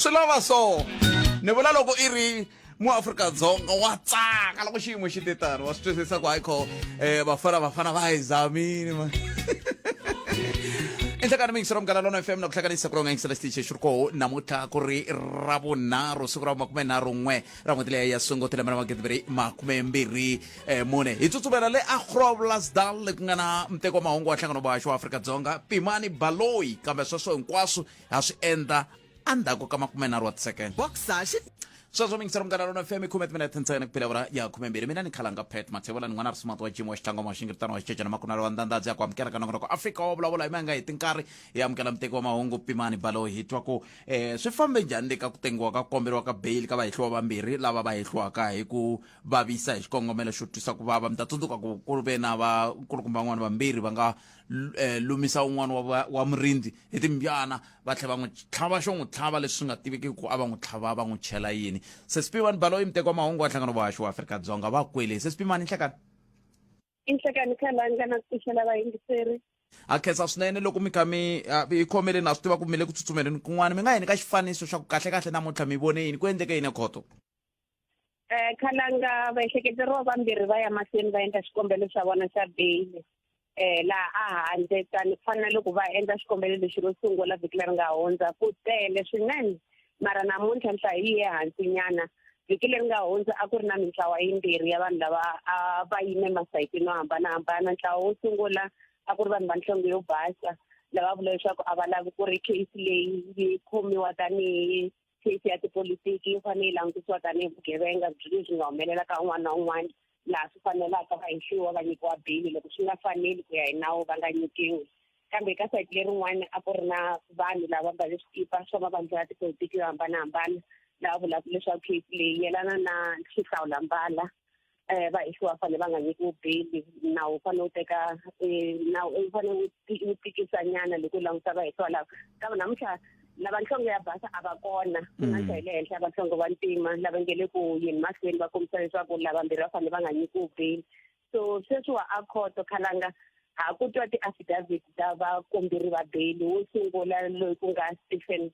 Swi lava so. Ni vula loko i ri muAfrika-Dzonga wa tsaka loko xiyimo xi te tano, wa swi twisisa ku hayi kho vafana vafana va hi zamile man. Enhlekani miyingiselo wa Munghana Lona FM na ku hlanganisa ku ronga yingisela xitichi xi ri koho namuntlha ku ri Ravunharhu, siku ra 31 ra n'hweti leyi ya Sunguti lembe ra 2024. 4. Hi tsutsumela le aGroblersdal le ku nga na muteki wa mahungu wa nhlangano wa wa Afrika-Dzonga Pimani Baloyi, kambe sweswo hinkwaswo ha swi endla endzhaku ka 30 wa tisekende. Boxer xi Sweswo mingiselo Munghana Lona FM khume timinete ntsena ku phela awara ya 12. Mina ni khalanga Pat Mathebula ni n'wana Risumati wa Jim wa Xitlangoma wa Xingiritano wa Xicecana Makunala wa Ndandadzi ya ku amukela ka nongonoko Afrika wa vulavula hi manga hi tinkarhi hi amukela muteki wa mahungu Pimani Baloyi hi twa ku swi fambe njhani le ka ku tengiwa ka ku komberiwa ka beyili ka vahehliwa vambirhi lava va hehliwaka hi ku vavisa hi xikongomelo xo twisa ku vava. Mi ta tsundzuka ku ku ve na vakulukumba van'wana vambirhi va nga lumisa un'wana wa wa murindzi hi timbyana va tlhela va n'wi tlhava xo n'wi tlhava leswi swi nga tiveki ku a va n'wi tlhava va n'wi chela yini. Sesi Pimani Baloyi, muteki wa mahungu wa nhlangano wa haxi wa Afrika-Dzonga, va kwele. Sesi Pimani, nhlekani. I nhlekani khalanga na ku pfuxela vayingiseri. Ha khensa swinene loko mi kha mi hi khomele, na swi tiva ku mi le ku tsutsumeleni kun'wana. Mi nga hi nyika xifaniso xa ku kahle-kahle namuntlha mi vone yini, ku endleke yini ekhoto? Khalanga vaehleketeriwa vambirhi va ya mahlweni va endla xikombelo xa vona xa beyili laha a handle tani ku fana na loko va endla xikombelo lexi ro sungula vhiki leri nga hundza ku tele swinene, mara namuntlha nhlayo yi ye hansi nyana. Vhiki leri nga hundza a ku ri na mintlawa yimbirhi ya vanhu lava a va yime masayitini yo hambanahambana. Ntlawa wo sungula a ku ri vanhu va nhlonge yo basa lava vula leswaku a va lavi ku ri case leyi yi khomiwa tanihi case ya tipolitiki, yi fanele yi langutisiwa tanihi vugevenga byi lebyi nga humelela ka un'wana na un'wana, laha swi fanelaka va hehliwa va nyikiwa beyili, loko swi nga faneli ku ya hi nawu va nga nyikiwi. Kambe eka sayiti lerin'wana a ku ri na vanhu lava mbale swikipa swa mavandla ya tipolitiki yo hambanahambana lava vulaka leswaku case leyi yelana na xihlawulambala, va hehliwa fanele va nga nyikiwi beyili, nawu wu fanele wu teka nawu wu fanele wu tikisa nyana loko u languta va hehliwa lava. Kambe namuntlha lava nhlonge ya basa a va kona, ku na nhlayo le henhla va nhlonge wa ntima lava nge le ku yeni mahlweni va kombisa leswaku lavambirhi va fanele va nga nyikiwi beyili. So sweswiwa a khoto khalanga ha ku twa ti-affidavit ta vakomberi va beyili. Wo sungula loyi ku nga Stephen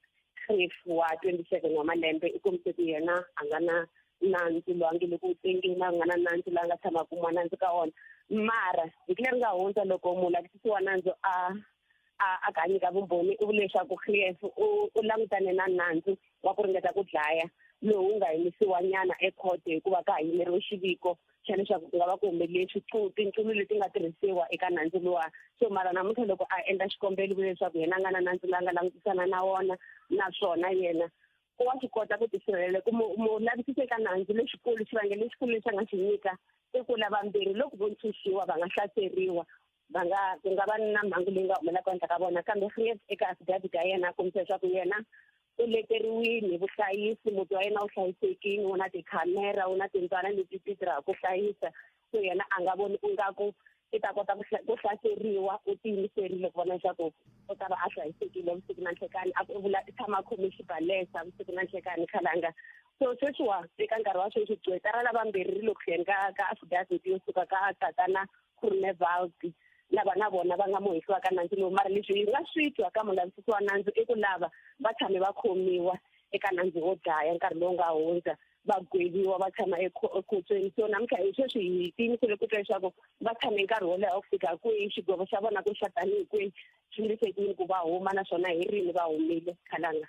Greef wa 27 wa malembe i kombise ku yena a nga na nandzu loyi a nge le ku tengeni, a nga na nandzu loyi a nga tshama kumiwa nandzu ka wona. Mara vhiki leri nga hundza loko mulavisisi wa nandzu a a a nyika vumbhoni u vule leswaku Greef u langutane na nandzu wa ku ringeta ku dlaya lowu nga yimisiwa nyana ekhoto hikuva ka ha yimeriwe xiviko xa leswaku ku nga va ku humelele tinqulu leti nga tirhisiwa eka nandzu luwa. So mara namuntlha loko a endla xikombelo vule leswaku yena a nga na nandzu loyi a nga langutisana na wona, naswona yena wa swi kota ku tisirhelela. Ku mulavisisi eka nandzu lexikulu, xivangelo lexikulu lexi a nga xi nyika i ku lavambirhi loko vo ntshunxiwa va nga hlaseriwa, va nga ku nga va na mhangu leyi nga humelelaka ehenhla ka vona. Kambe Greef eka affidavit ya yena a kombisa leswaku yena u leteriwile hi vuhlayisi, muti wa yena wu hlayisekile, wu na tikhamera, wu na timbyana leti ti tirhaka ku hlayisa, so yena a nga voni ingaku i ta kota ku hlaseriwa. U tiyimiserile ku vona leswaku u ta va a hlayisekile vusiku na nhlekani, a ku vula i tshama a khome xibalesa vusiku na nhlekani khalanga. So sweswiwa eka nkarhi wa sweswi gqweta ra lavambirhi ri le ku hlayeni ka affidavit yo suka ka tatana Groenewald lava na vona va nga mu hehliwa ka nandzu lowu. Mara leswi hi nga swi twa ka mulavisisi wa nandzu i ku lava va tshame va khomiwa eka nandzu wo dlaya nkarhi lowu nga hundza, va gweviwa va tshama ekhotsweni. So namuntlha hi sweswi hi tiyimisele ku twa leswaku va tshame nkarhi wo leha ku fika kwihi, xigwevo xa vona ku xa tanihi kwihi, swi ndlise ku yini ku va huma, naswona hi rini va humile khalanga.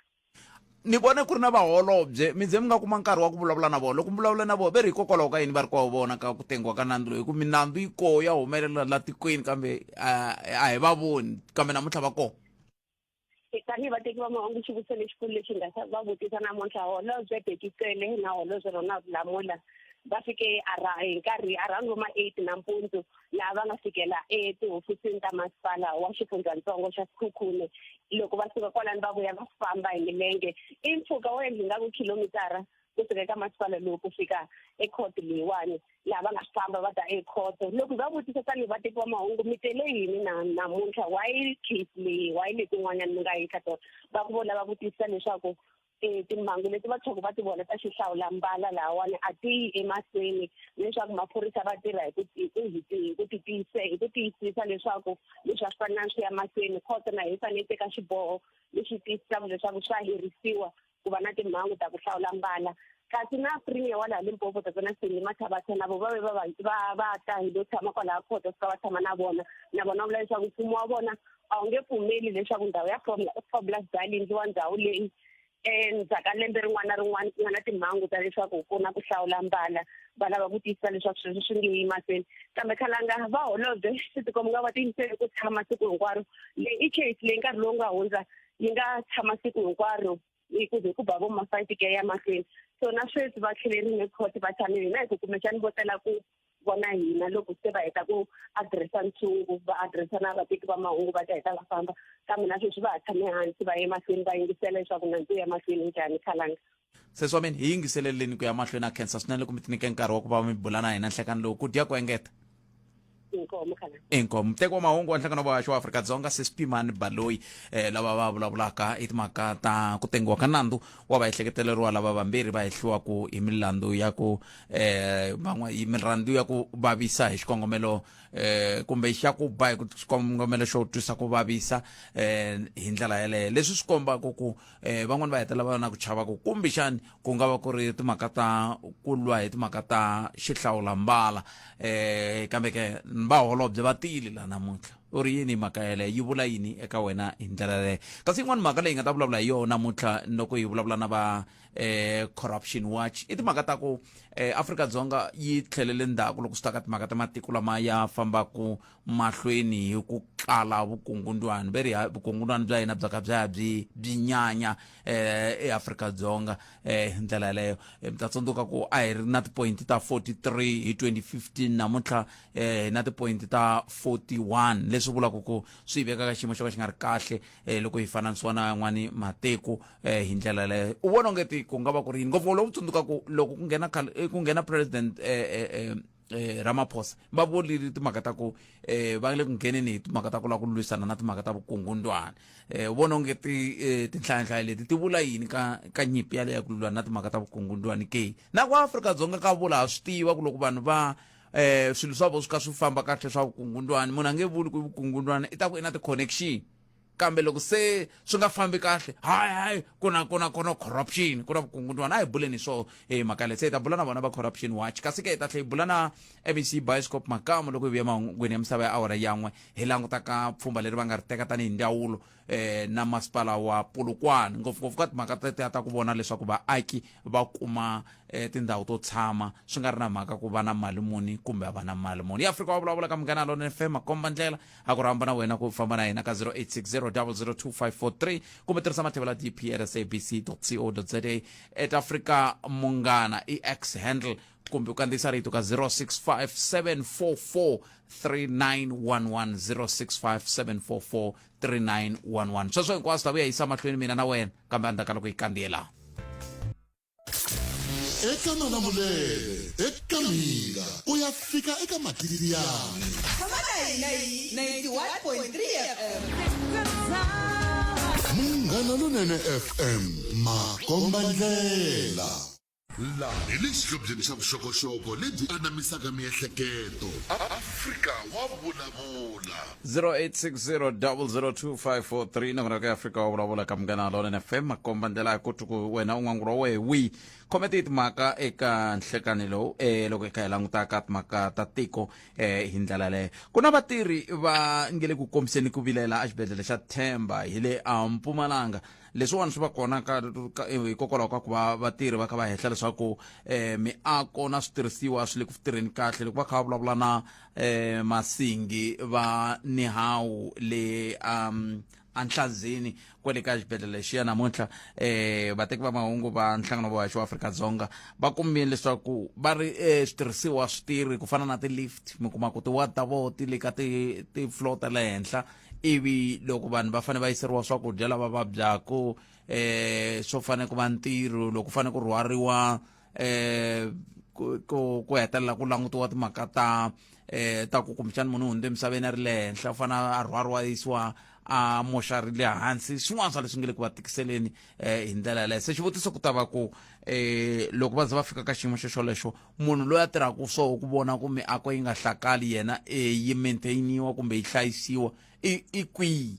Ni vone ku ri na vaholobye, mi ze mi nga kuma nkarhi wa ku vulavula na vona. Loko mi vulavula na vona ve ri hikokwalaho ka yini va ri kwa vona ka ku tengiwa ka nandzu lowu, hi ku minandzu yi koho ya humelela la tikweni kambe a hi va voni, kambe namuntlha va kona. Tanihi vateki va mahungu, xivutiso lexikulu lexi nga va vutisa namuntlha holobye Bheki Cele na holobye Ronald Lamola va fike hi nkarhi around vo ma 8 nampundzu, laha va nga fikela etihofisini ta masipala wa xifundzatsongo xa Sekhukhune. Loko va suka kwalano va vuya va famba hi milenge i mpfhuka wo endla ingaku khilomitara kusuka eka masipala lowu ku fika ekhoto leyiwani, laha va nga famba va ta ekhoto. Loko hi va vutisa tanihi vateki va mahungu, mi tele yini na namuntlha, why case leyi, why letin'wanyana mi nga yi ka tona, va ku vo lava vutisa leswaku timhangu leti va tlhoko va ti vona ta xihlawulambala lahawani a ti yi emahlweni, leswaku maphorisa va tirha hi ku hi ku titiyise hi ku tiyisisa leswaku leswi a swi fanelanga swi ya mahlweni. Khoto na yi fanele yi teka xiboho lexi tiyisisaka leswaku swa herisiwa. ku va na timhangu ta ku hlawula mbala. Kasi na Premier wa laha Limpopo Tatana Stanley Mathabatha na vo va ve va va va ta hi lo tshama kwalaha khoto fika va tshama na vona. Na vona va vula leswaku mfumo wa vona a wu nge pfumeli leswaku ndhawu ya Groblersdal yi endliwa ndhawu leyi endzhaku ka lembe rin'wana na rin'wana ku nga na timhangu ta leswaku ku na ku hlawula mbala. Va lava ku tiyisisa leswaku sweswo swi nge yi mahlweni. Kambe khalanga va holobye swi tikomba nga va tiyimisele ku tshama siku hinkwaro. Leyi i case leyi nkarhi lowu nga hundza yi nga tshama siku hinkwaro yi ku ze ku ba vo ma-five ku ya ya mahlweni. So na sweswi va tlhelerile court va tshamile hina hi ku kumbexani vo tela ku vona hina loko se va heta ku addressa ntshungu, va addressa na vateki va mahungu, va ta heta va famba. Kambe na sweswi va ha tshame hansi va ye mahlweni va yingisela leswaku nandzu wu ya mahlweni njhani khalanga. Sesi wa mina, hi yingiseleleni ku ya mahlweni. A khensa swinene loko mi tinyike nkarhi wa ku va mi bula na hina nhlekani lowu. Ku dya ku engeta. Inkomu khalanga. Inkomu. Muteki wa mahungu wa nhlangano wa vahaxi wa Afrika-Dzonga, Sesi Pimani Baloyi, lava va vulavulaka hi timhaka ta ku tengiwa ka nandzu wa vaehleketeleriwa lava vambirhi va hehliwaku hi milandzu ya ku van'we hi milandzu ya ku vavisa hi xikongomelo kumbe xa ku ba hi xikongomelo xo twisa ku vavisa hi ndlela yeleyo. Leswi swi kombaka ku van'wani va hetelela va va na ku chava ku kumbexani ku nga va ku ri timhaka ta ku lwa hi timhaka ta xihlawulambala. Kambe ke va holobye va tiyile laha namuntlha. U ri yini mhaka yeleyo, yi vula yini eka wena hi ndlela yeleyo? Kasi yin'wana mhaka leyi nga ta vulavula hi yona namuntlha loko hi vulavula na va Corruption Watch i timhaka ta ku Afrika-Dzonga yi tlhelele ndzhaku loko swi ta ka timhaka ta matiko lama ya fambaka mahlweni hi ku kala vukungundwani. Ve ri vukungundwani bya hina bya ka bya ya byi byi nyanya eAfrika-Dzonga hi ndlela yaleyo. Mi ta tsundzuka ku a hi ri na tipoyinti ta 43 hi 2015, namuntlha hi na tipoyinti ta 41, leswi vulaka ku swi hi veka ka xiyimo xo ka xi nga ri kahle loko hi fananisiwa na yan'wani matiko hi ndlela yaleyo. U vona onge ti ku nga va ku ri yini ngopfu loko u tsundzuka ku loko ku nghena khale ku nghena president Ramaphosa va vulile timhaka ta ku va le ku ngheneni hi timhaka ta ku lava ku lwisana na timhaka ta vukungundwani. U vona onge ti tinhlayanhlaya leti ti vula yini ka ka nyimpi yaleyo ya ku lwa na timhaka ta vukungundwani ke? Na ku Afrika-Dzonga ka vula ha swi tiva ku loko vanhu va swilo swa vona swi ka swi famba kahle swa vukungundwani, munhu a nge vuli ku i vukungundwani, i ta ku i na ti-connection. Kambe loko se swi nga fambi kahle, hayi hayi, ku na ku na ku na corruption, ku na vukungundwani. A hi buleni hi swoho hi mhaka leyi. Se hi ta bula na vona va Corruption Watch, kasi ke hi ta tlhela hi bula na MEC Bioscope Makamu loko hi vuya emahungwini ya misava ya awara yan'we, hi languta ka pfhumba leri va nga ri teka tanihi ndzawulo na masipala wa Polokwane, ngopfungopfu ka timhaka tetiya ta ku vona leswaku vaaki va kuma tindhawu to tshama swi nga ri na mhaka ku va na mali muni kumbe a va na mali muni. Ya Afrika wa vulavula ka Munghana Lonene FM, makomba ndlela a ku rhamba na wena ku famba na hina ka 0860002543 kumbe tirhisa mathevela dp at sabc co za at Afrika Munghana i X handle, kumbe u kandziyisa rito ka 065744 3911, 065744 3911. Sweswo hinkwaswo ta vuya yisa mahlweni mina na wena, kambe endzhaku ka loko yi kandziyela. Eka Malamulele, eka Mhinga, u ya fika eka Matitiyani. Tshama na hina hi 91.3 FM. Munghana Lonene FM, makombandlela. Laha hi le xihlobyeni xa vuxokoxoko lebyi anamisaka miehleketo. Afrika wa vulavula. 0860002543 nongonoko ya Afrika wa vulavula ka Munghana Lonene FM, makomba ndlela ya ku ku wena u n'wangura wa wehe wihi. Khome ti timhaka eka nhlekani lowu loko hi kha hi languta ka timhaka ta tiko hi ndlela yaleyo. Ku na vatirhi va nge le ku kombiseni ku vilela exibedhlele xa Themba hi le a Mpumalanga. Leswiwani swi va kona ka, ka hikokwalaho ka ku va vatirhi va kha va hehla leswaku miako na switirhisiwa swi le ku tirheni kahle. Loko va kha va vulavula na Masingi va Nihawu le Anhlanzeni kwale ka xibedhlele lexiya namuntlha, vateki va mahungu va nhlangano wa vahaxi wa Afrika-Dzonga va kumile leswaku va ri switirhisiwa swi tirhi ku fana na ti-lift, mi kuma ku ti-ward ta vona ti le ka ti-floor ta le henhla, ivi loko vanhu va fanele va yiseriwa swakudya lava vabyaku swo fanele ku va ntirho loko fanele ku rhwariwa ku hetelela ku langutiwa timhaka ta ta ku kumbexana munhu u hundze emisaveni a ri le henhla, u fanele a rhwariwa yisiwa a moxari le hansi, swin'wana swa leswi nge le ku va tikiseleni hi ndlela yaleyo. Se xivutiso ku ta va ku loko va ze va fika ka xiyimo xo xolexo, munhu loyi a tirhaka swo ku vona ku miako yi nga hlakali yena yi maintainiwa kumbe yi hlayisiwa i kwihi?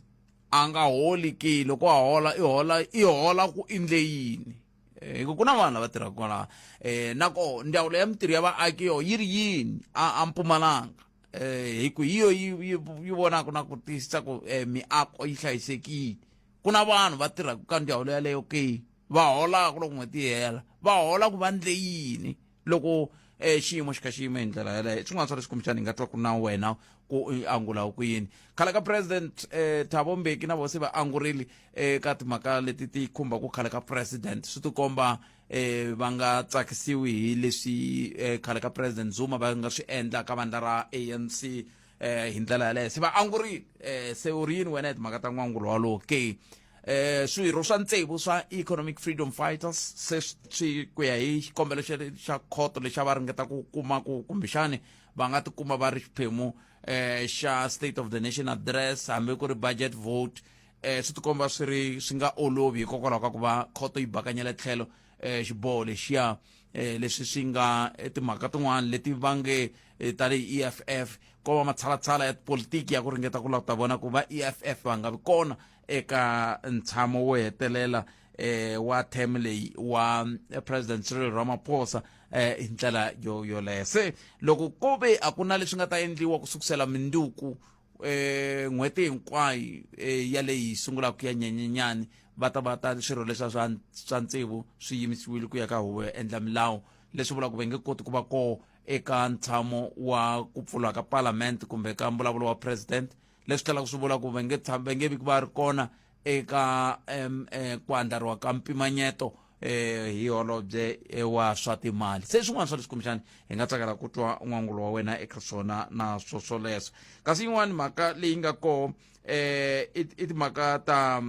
A nga holi ke? Loko a hola i hola i hola ku endle yini? Hi ku ku na vanhu lava tirhaka kwalaho um na koho ndzawulo ya mintirho ya vaaki yo yi ri yini a a Mpumalanga um hi ku hi yo yi yi yi vonaka na ku tiyisisa ku um miako yi hlayisekile ku na vanhu va tirhaka ka ndzawulo yaleyo ke va holaka loko n'hweti yi hela va hola ku va ndle yini loko eh xiyimo xi kha xi yime hi ndlela yaleyo swin'wana swa leswi kumbexana hi nga twaku na wena ku angula ku yini khale ka president eh Thabo Mbeki na vona se va angurile eka eh, timhaka leti ti khumbaka khale ka president swi tikomba eh va nga tsakisiwi hi leswi eh, khale ka president Zuma va nga swi endla ka vandla ra ANC eh hi ndlela yaleyo se va angurile eh se u ri yini wena hi timhaka ta n'wangulo walowo ke eh swirho swa tsevu swa economic freedom fighters se swi ku ya hi xikombelo xa xa khoto lexi a va ringeta ku kuma ku kumbexani va nga tikuma va ri xiphemu eh xa state of the nation address hambi ku ri budget vote eh swi tikomba swi ri swi nga olovi hikokwalaho ka ku va khoto yi bakanyela tlhelo eh xiboho lexiya eh leswi swi nga eh, timhaka tin'wana leti va nge eh, tanihi EFF ko va matshalatshala ya tipolitiki ya ku ringeta ku lava ku ta vona ku va EFF va nga vi kona eka ntshamo wo hetelela eh wa term leyi wa eh, President Cyril Ramaphosa eh hi ndlela yo yoleyo se loko ko ve a ku na leswi nga ta endliwa ku sukusela minduku eh n'hweti hinkwayo eh, ya leyi sungulaka ya nyenyenyani va ta va ta swirho leswiya swa swa tsevu swi yimisiwile ku ya ka huvo yo endla milawu leswi vulaka va nge koti ku va koho eka ntshamo wa ku pfula ka parliament kumbe ka mbulavulo wa president leswi tlhelaka swi vula ku va nge tshami va nge vi va ri kona eka um, eh, ku andlariwa ka mpimanyeto eh hi holobye eh, wa swa timali se swin'wana swa leswi kumbexani hi nga tsakela ku twa n'wangulo wa wena eka swona na swo swoleswo kasi yin'wana mhaka leyi nga koho eh i timhaka ta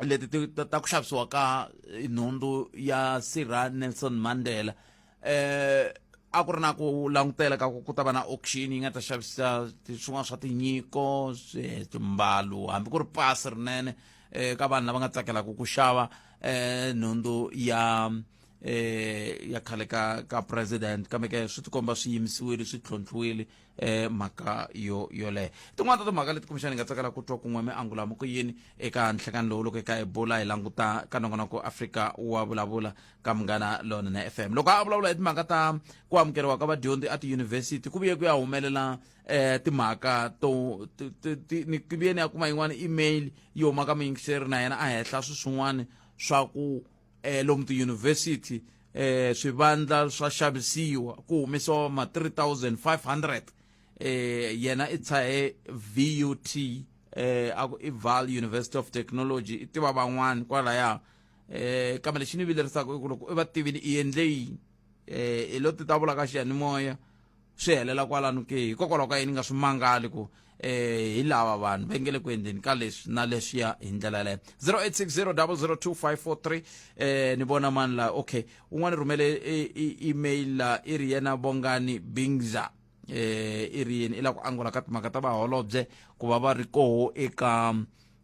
leti ta ku xavisiwa ka nhundzu ya sirha Nelson Mandela eh a ku ri na ku langutela ka ku ku ta va na auction yi nga ta xavisa swin'wana swa tinyiko timbalo hambi ku ri pasi rinene eh ka vanhu lava nga tsakelaka ku xava eh nhundzu ya eh ya khale ka ka president kambe ke swi tikomba swi yimisiwile swi tlhontlhiwile eh mhaka yo yoleyo tin'wana ta timhaka leti kumbexana hi nga tsakela ku twa kun'we mi angula ku yini eka nhlekani lowu loko eka ebola hi languta ka nongonoko afrika wa vulavula ka munghana lonene fm loko a vulavula hi timhaka ta ku amukeriwa ka vadyondzi a tiyunivhesiti ku vuye ku ya humelela eh timhaka to ni ku vuye ni ya kuma yin'wana email yi huma ka muyingiseri na yena a hehla swi swin'wana swa ku eh lomu tiyunivhesiti eh swivandla swa xavisiwa ku humesiwa ma 3500 eh yena i tshahe VUT eh a ku i Vaal University of Technology i tiva van'wani kwalaya eh kambe lexi ni vilerisaka i ku loko i va tivile i endle yini eh i lo ti ta vula ka xiyanimoya swi helela kwalano ke hikokwalaho ka yini nga swi mangali ku eh hi lava vanhu va nge le ku endleni ka leswi na leswiya hi ndlela yaleyo 0860002543 eh ni vona mani la okay un'wana rhumele e, e, email la i ri yena bongani bingza eh i ri yini i la ku angula ka timhaka ta vaholobye ku va va ri koho eka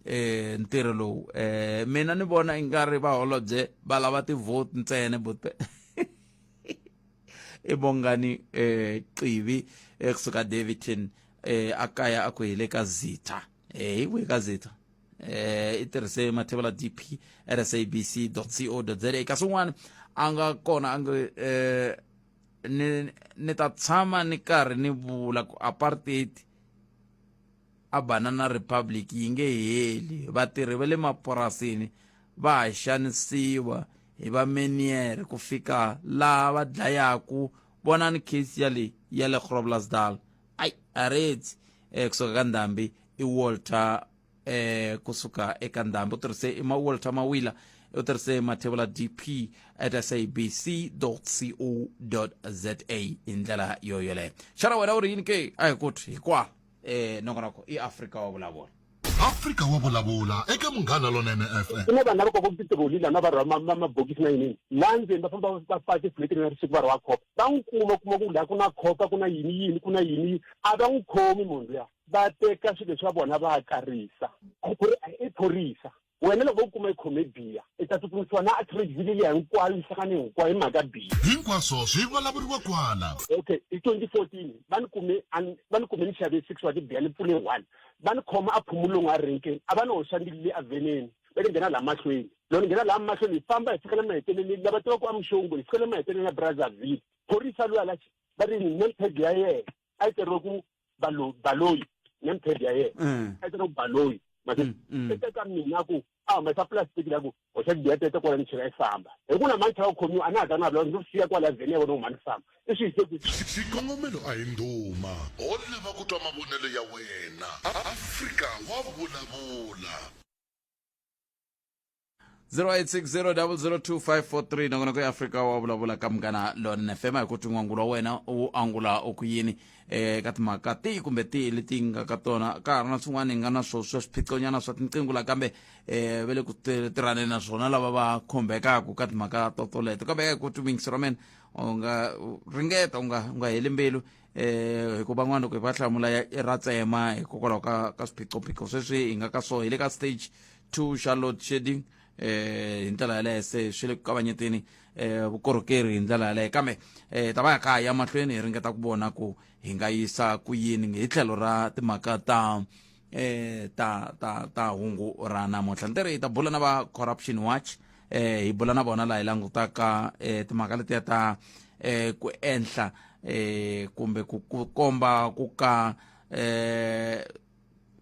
eh ntirho lowu eh mina ni vona ingari vaholobye va lava ti-vote ntsena but i bongani eh qivi eh, kusuka Daveyton eh a kaya a ku hi le ka Zitha eh hi kwihi ka Zitha eh i tirhise mathevula dp sabc co za kasi un'wana a nga kona a nge eh ni ni ta tshama ni karhi ni vula ku apartheid a banana republic yi nge heli vatirhi va le mapurasini va ha xanisiwa hi va meniere ku fika laha va dlayaku vonani case ya le ya le Groblersdal ai aretsi eh, kusuka ka ndhambi i Walter eh, kusuka eka ndhambi u tirhise i ma Walter Mawila u tirhise mathevula dp at sabc co za hi ndlela yo yoleyo xana wena u ri yini ke a hi kuti hikwala eh nongonoko i Afrika wa vulavula Afrika wa vulavula eka Munghana Lonene FM. Ku na vanhu lava kokaka titiroli lana va rhwala mabokisi na yini laha ndzeni va famba va faka tifuleti na risiku va rhwala khopa va n'wi kuma kuma ku laha ku na khopa ku na yini yini ku na yini a va n'wi khomi munhu luya va teka swilo swa vona va karisa i phorisa Wena loko vo kuma i khome biya, i ta tsutsumisiwa na Atteridgeville liya hinkwayo yi hlangane hinkwayo hi mhaka biya. Hinkwaswo swi vulavuriwa kwala. Okay, hi 2014 va ni kume va ni kume ni xave 6 wa tibiya ni pfule one. Va ni khoma a Phomolong a renkeni, a va ni hoxa mbilu le a veneni, va ni nghena laha mahlweni. Loko ni nghena laha mahlweni hi famba hi fika le maheteleleni lava tivaka amuxongo hi fika le maheteleleni ya Brazzaville phorisa luya la va ri name tag ya yena a yi tsariwe ku baloyi name tag ya yena mm. a yi tsariwe ku baloyi mase mm, mm. i teka mina ku a humesa plastic la ku hoxa tibiya tete kwala ni chela i famba hi ku na mani chava ku khomiwa a na ha ta na vulavula ndzi siya kwala vhene ya vona ku mhani famba i swi yise ku Xikongomelo a hi ndhuma. Ho lava ku twa mavonelo ya wena. Afrika wa vulavula. 0860002543 nongonoko ya afrika wa vulavula ka munghana lonene fm hi ku twi n'wangulo wa wena wu angula u ku yini eh ka timhaka tihi kumbe tihi leti nga ka tona ka ha ri na swin'wana hi nga na swo swa swiphiqonyana swa tinqingho la kambe eh va le ku tirhaneni na swona lava va khumbekaka ka timhaka to toleto kambe ku twi muyingiseri wa mina u nga ringeta u nga u nga heli mbilu eh hikuva van'wana loko hi va hlamula ra tsema hikokwalaho ka ka swiphiqophiqo sweswi hi nga ka swoho hi le ka stage 2 xa load shedding eh hi ndlela yaleyo se swi le ku kavanyeteni eh vukorhokeri hi ndlela yaleyo kambe eh ta va ya kaya ya mahlweni hi ringeta ku vona ku hi nga yisa ku yini hi tlhelo ra timhaka ta eh ta ta ta hungu ra namuntlha ni ri hi ta bula na va corruption watch eh hi bula na vona laha hi langutaka eh timhaka letiya ta eh ku enhla eh kumbe ku komba ku ka eh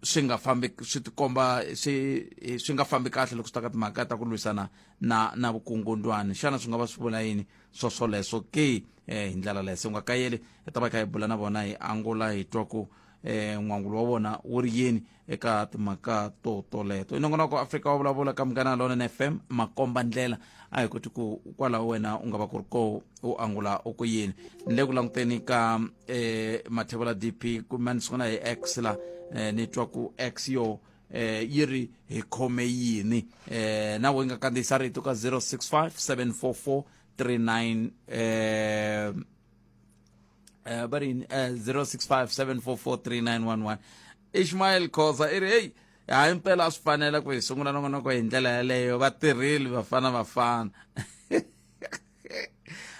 swi nga fambi swi tikomba swi swi nga fambi kahle loko swi ta ka timhaka ta ku lwisana na na vukungundwani xana swi nga va swi vula yini swo swoleswo ke eh, hi ndlela leyo se u nga kayeli hi ta va kha hi bula na vona hi angula hi twa ku eh n'wangulo wa vona wu ri yini eka timhaka to toleto i nongonoko afrika wa vulavula ka munghana lonene fm makomba ndlela a hi koti ku kwalaho wena u nga va ku ri ko u angula u ku yini ni le ku languteni ka eh mathevula dp kumbe ni sungula hi x la eh, ni twa ku x yo eh yi ri hi khome yini eh na we nga kandziyisa rito ka 065 744 39 eh eh va ri yini eh 065 744 3911 Ishmael Khoza i ri hey hayi mpela a swi fanela ku hi sungula nongonoko hi ndlela yaleyo va tirhile vafana vafana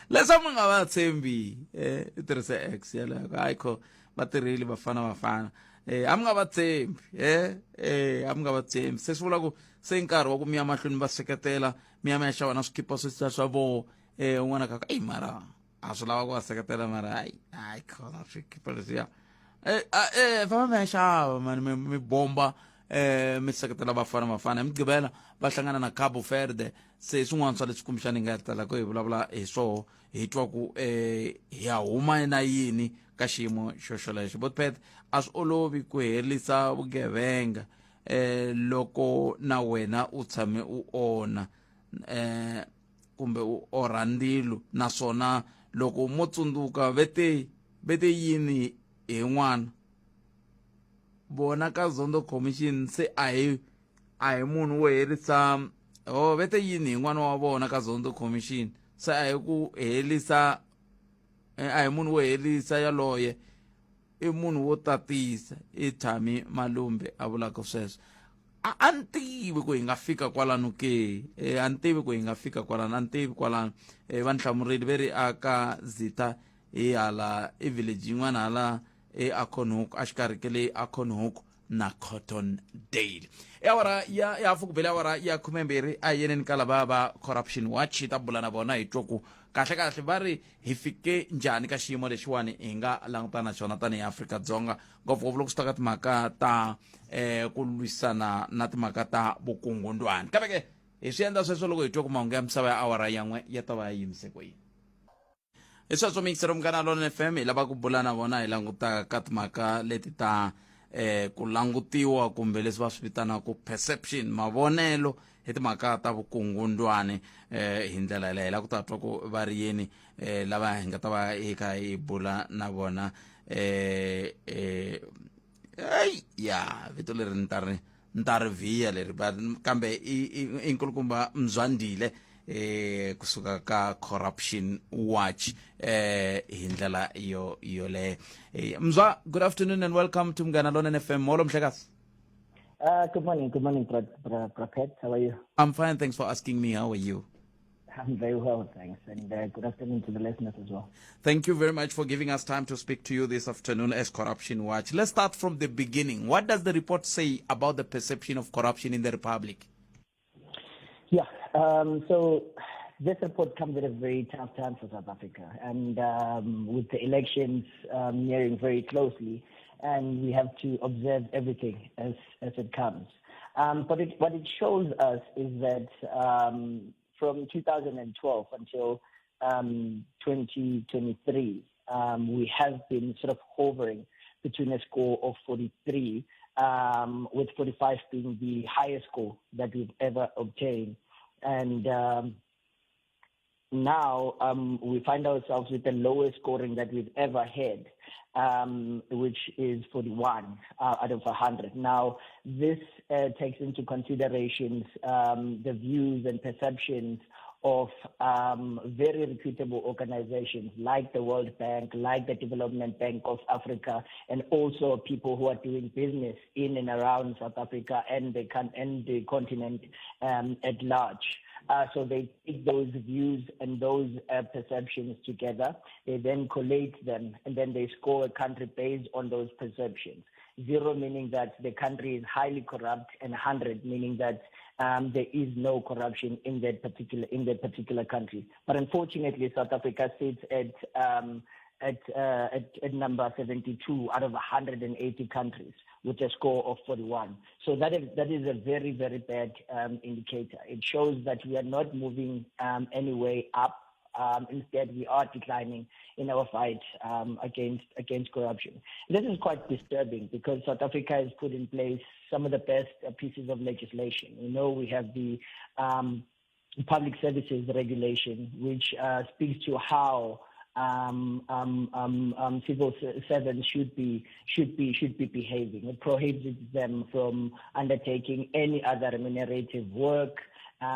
leswi mi nga va tshembi eh i tirhise x yaleyo hayi kho va tirhile vafana vafana eh a mi nga va tshembi eh eh a mi nga va tshembi se swi vula ku se nkarhi wa ku mi ya mahlweni va seketela mi ya mi ya xava na swikhipa sweswiya swa voho eh un'wana kaka eyi mara a swi lava ku va seketela mara hayi hayi khona swikhipa leswiya eh eh famba mi ya xava mani mi mi bomba eh mi seketela vafana vafana hi mugqivela va hlangana na Cabo Verde se swin'wana swa leswi kumbexana hi nga tala ku hi vulavula hi swoho hi twa ku eh hi ya huma na yini ka xiyimo xo xolexo botpet a swi olovi ku herisa vugevenga eh loko na wena u tshame u onha eh kumbe u orha ndzilo naswona loko mo tsundzuka ve te ve te yini hi n'wana vona ka Zondo Commission se a hi a hi munhu wo herisa ho ve te yini hi n'wana wa vona ka Zondo Commission se a hi ku herisa eh, a hi munhu wo herisa yaloye i munhu wo tatisa i Thami Malumbe a vulaka sweswo a a ni tivi ku hi nga fika kwalano ke e, a ni tivi ku hi nga fika kwalano a ni tivi kwalano e, va ni hlamurile ve ri aka zita hi hala i village yin'wana hala e Acornhoek a xikarhi ke le Acornhoek na Cotton Dale i awara ya ya hafu ku bele awara ya khumembirhi a hi yeneni ka lava va corruption watch hi ta bula na vona hi twa ku kahle kahle va ri hi fike njhani ka xiyimo lexiwani hi nga langutana na xona tanihi Afrika-Dzonga ngopfungopfu loko swi ta ka timhaka ta eh ku lwisana na timhaka ta vukungundwani kambe ke hi swi endla sweswo loko hi twa ku mahungu ya misava ya awara yan'we ya ta va ya yimise ku yini hi sweswo miyingisero munghana lona fm hi lava ku bula na vona hi languta ka timhaka leti ta eh ku langutiwa kumbe leswi va swi vitanaka perception mavonelo hi timhaka ta vukungundwani eh hi ndlela yaleyo hi lava ku ta twa ku va ri yini eh lava hi nga ta va hi kha hi bula na vona eh eh ey ya vito leri ni ta ri ni ta ri vhiya leri kambe i nkulukumba mzwandile eh kusuka ka corruption watch eh hi ndlela yo yoleyo eh, mzwa good afternoon and welcome to Munghana Lonene FM molo mhlekazi Good morning, good morning, Prophet. How are you? I'm fine, thanks for asking me. How are you? I'm very well, thanks. And good afternoon to the listeners as well. Thank you very much for giving us time to speak to you this afternoon as Corruption Watch. Let's start from the beginning. What does the report say about the perception of corruption in the Republic? Yeah, So this report comes at a very tough time for South Africa, and with the elections nearing very closely, and we have to observe everything as it comes. But what it shows us is that from 2012 until 2023, we have been sort of hovering between a score of 43, with 45 being the highest score that we've ever obtained. And now we find ourselves with the lowest scoring that we've ever had, which is 41 out of 100. Now, this takes into considerations the views and perceptions of very reputable organizations like the World Bank, like the Development Bank of Africa, and also people who are doing business in and around South Africa and the continent at large. So they take those views and those perceptions together. They then collate them, and then they score a country based on those perceptions. 0 meaning that the country is highly corrupt, and 100 meaning that there is no corruption in that particular country. But unfortunately, South Africa sits at number 72 out of 180 countries with a score of 41. So that is a very, very bad indicator. It shows that we are not moving any way up. Instead, we are declining in our fight against corruption. This is quite disturbing because South Africa has put in place some of the best pieces of legislation. You know, we have the Public Services Regulation, which speaks to how civil servants should be behaving. It prohibits them from undertaking any other remunerative work,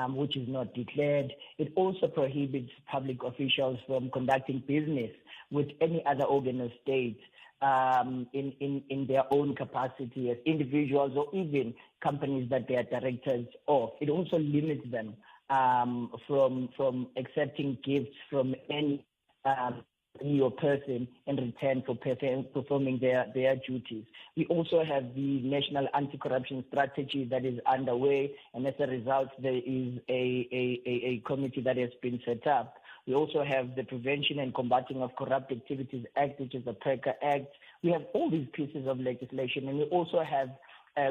which is not declared. It also prohibits public officials from conducting business with any other organ of state in their own capacity as individuals or even companies that they are directors of. It also limits them from accepting gifts from any your person in return for performing their duties. We also have the National Anti-Corruption Strategy that is underway, and as a result, there is a committee that has been set up. We also have the Prevention and Combating of Corrupt Activities Act, which is the PECA Act. We have all these pieces of legislation, and we also have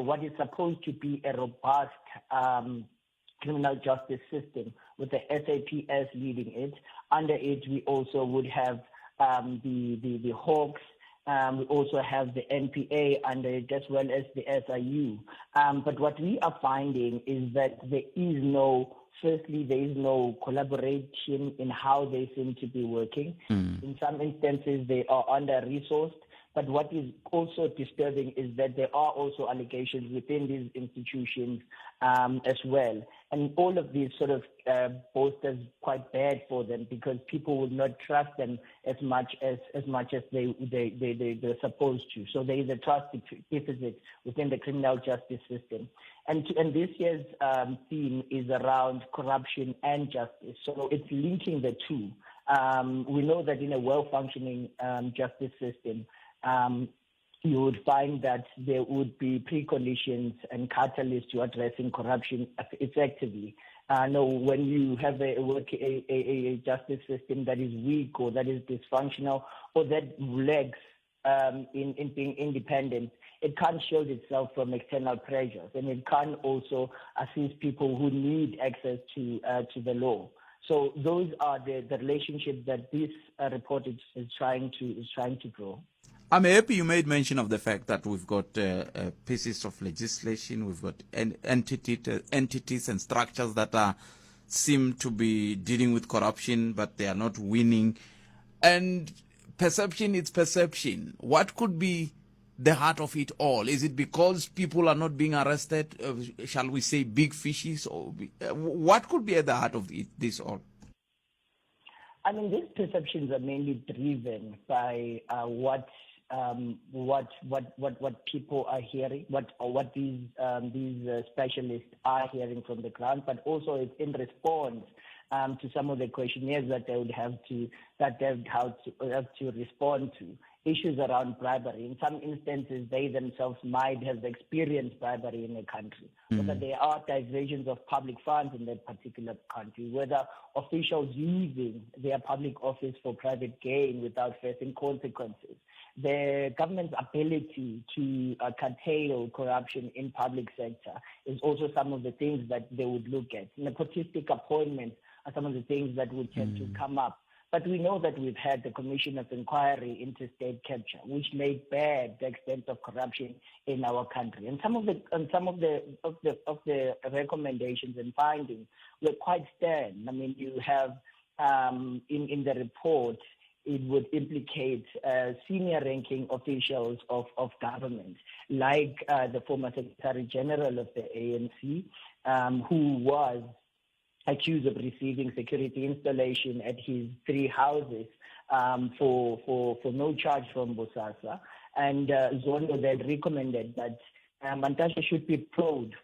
what is supposed to be a robust criminal justice system with the SAPS leading it. Under it, we also would have the Hawks. We also have the NPA under it, as well as the SIU. But what we are finding is that there is no collaboration in how they seem to be working. In some instances, they are under-resourced. But what is also disturbing is that there are also allegations within these institutions as well. And all of these sort of bolsters quite bad for them because people would not trust them as much as they're supposed to. So there is a trust deficit within the criminal justice system. And this year's theme is around corruption and justice. So it's linking the two. We know that in a well-functioning justice system, you would find that there would be preconditions and catalysts to addressing corruption effectively. No, when you have a justice system that is weak or that is dysfunctional or that lacks in being independent, it can't shield itself from external pressures, and it can't also assist people who need access to the law. So those are the relationships that this report is trying to draw. I'm happy you made mention of the fact that we've got pieces of legislation, we've got entities and structures that seem to be dealing with corruption, but they are not winning. And perception is perception. What could be the heart of it all? Is it because people are not being arrested? Shall we say big fishes? Or what could be at the heart of this all? I mean, these perceptions are mainly driven by what people are hearing, what these specialists are hearing from the ground, but also it's in response to some of the questionnaires that they would have to respond to Issues around bribery. In some instances, they themselves might have experienced bribery in the country. Whether there are diversions of public funds in that particular country, whether officials using their public office for private gain without facing consequences. The government's ability to curtail corruption in public sector is also some of the things that they would look at. Nepotistic appointments are some of the things that would tend to come up. But we know that we've had the Commission of Inquiry into State Capture, which laid bare the extent of corruption in our country. And some of the recommendations and findings were quite stern. You have in the report, it would implicate senior ranking officials of government, like the former Secretary General of the ANC, who was accused of receiving security installation at his 3 houses for no charge from Bosasa. And Zondo then recommended that Mantashe should be probed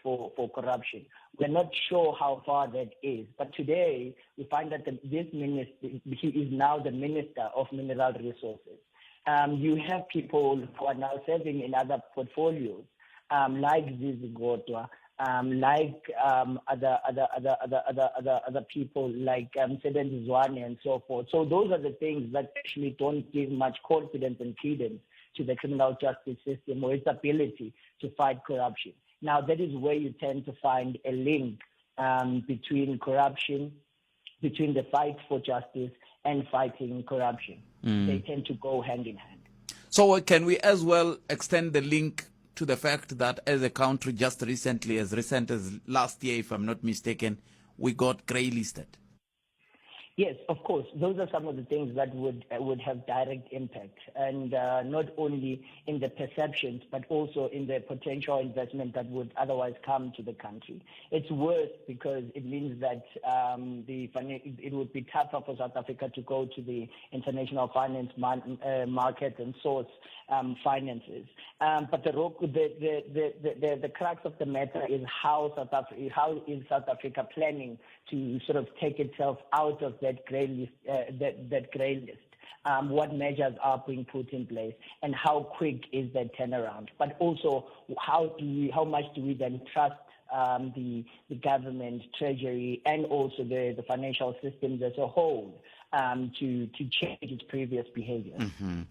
for corruption. We're not sure how far that is, but today we find that this minister, he is now the Minister of Mineral Resources. You have people who are now serving in other portfolios, like Zizi Kodwa, like other people like Sebenzi Zwane and so forth. So those are the things that actually don't give much confidence and credence to the criminal justice system or its ability to fight corruption. Now, that is where you tend to find a link between corruption, between the fight for justice and fighting corruption. They tend to go hand in hand. So can we as well extend the link to the fact that as a country just recently, as recent as last year, if I'm not mistaken, we got grey listed? Yes, of course. Those are some of the things that would have direct impact, and not only in the perceptions, but also in the potential investment that would otherwise come to the country. It's worse because it means that it would be tougher for South Africa to go to the international finance market and source finances. But the crux of the matter is how is South Africa planning to sort of take itself out of that grey list, that grey list. What measures are being put in place, and how quick is that turnaround? But also, how much do we then trust the government, treasury, and also the financial systems as a whole to change its previous behavior? Mm-hmm.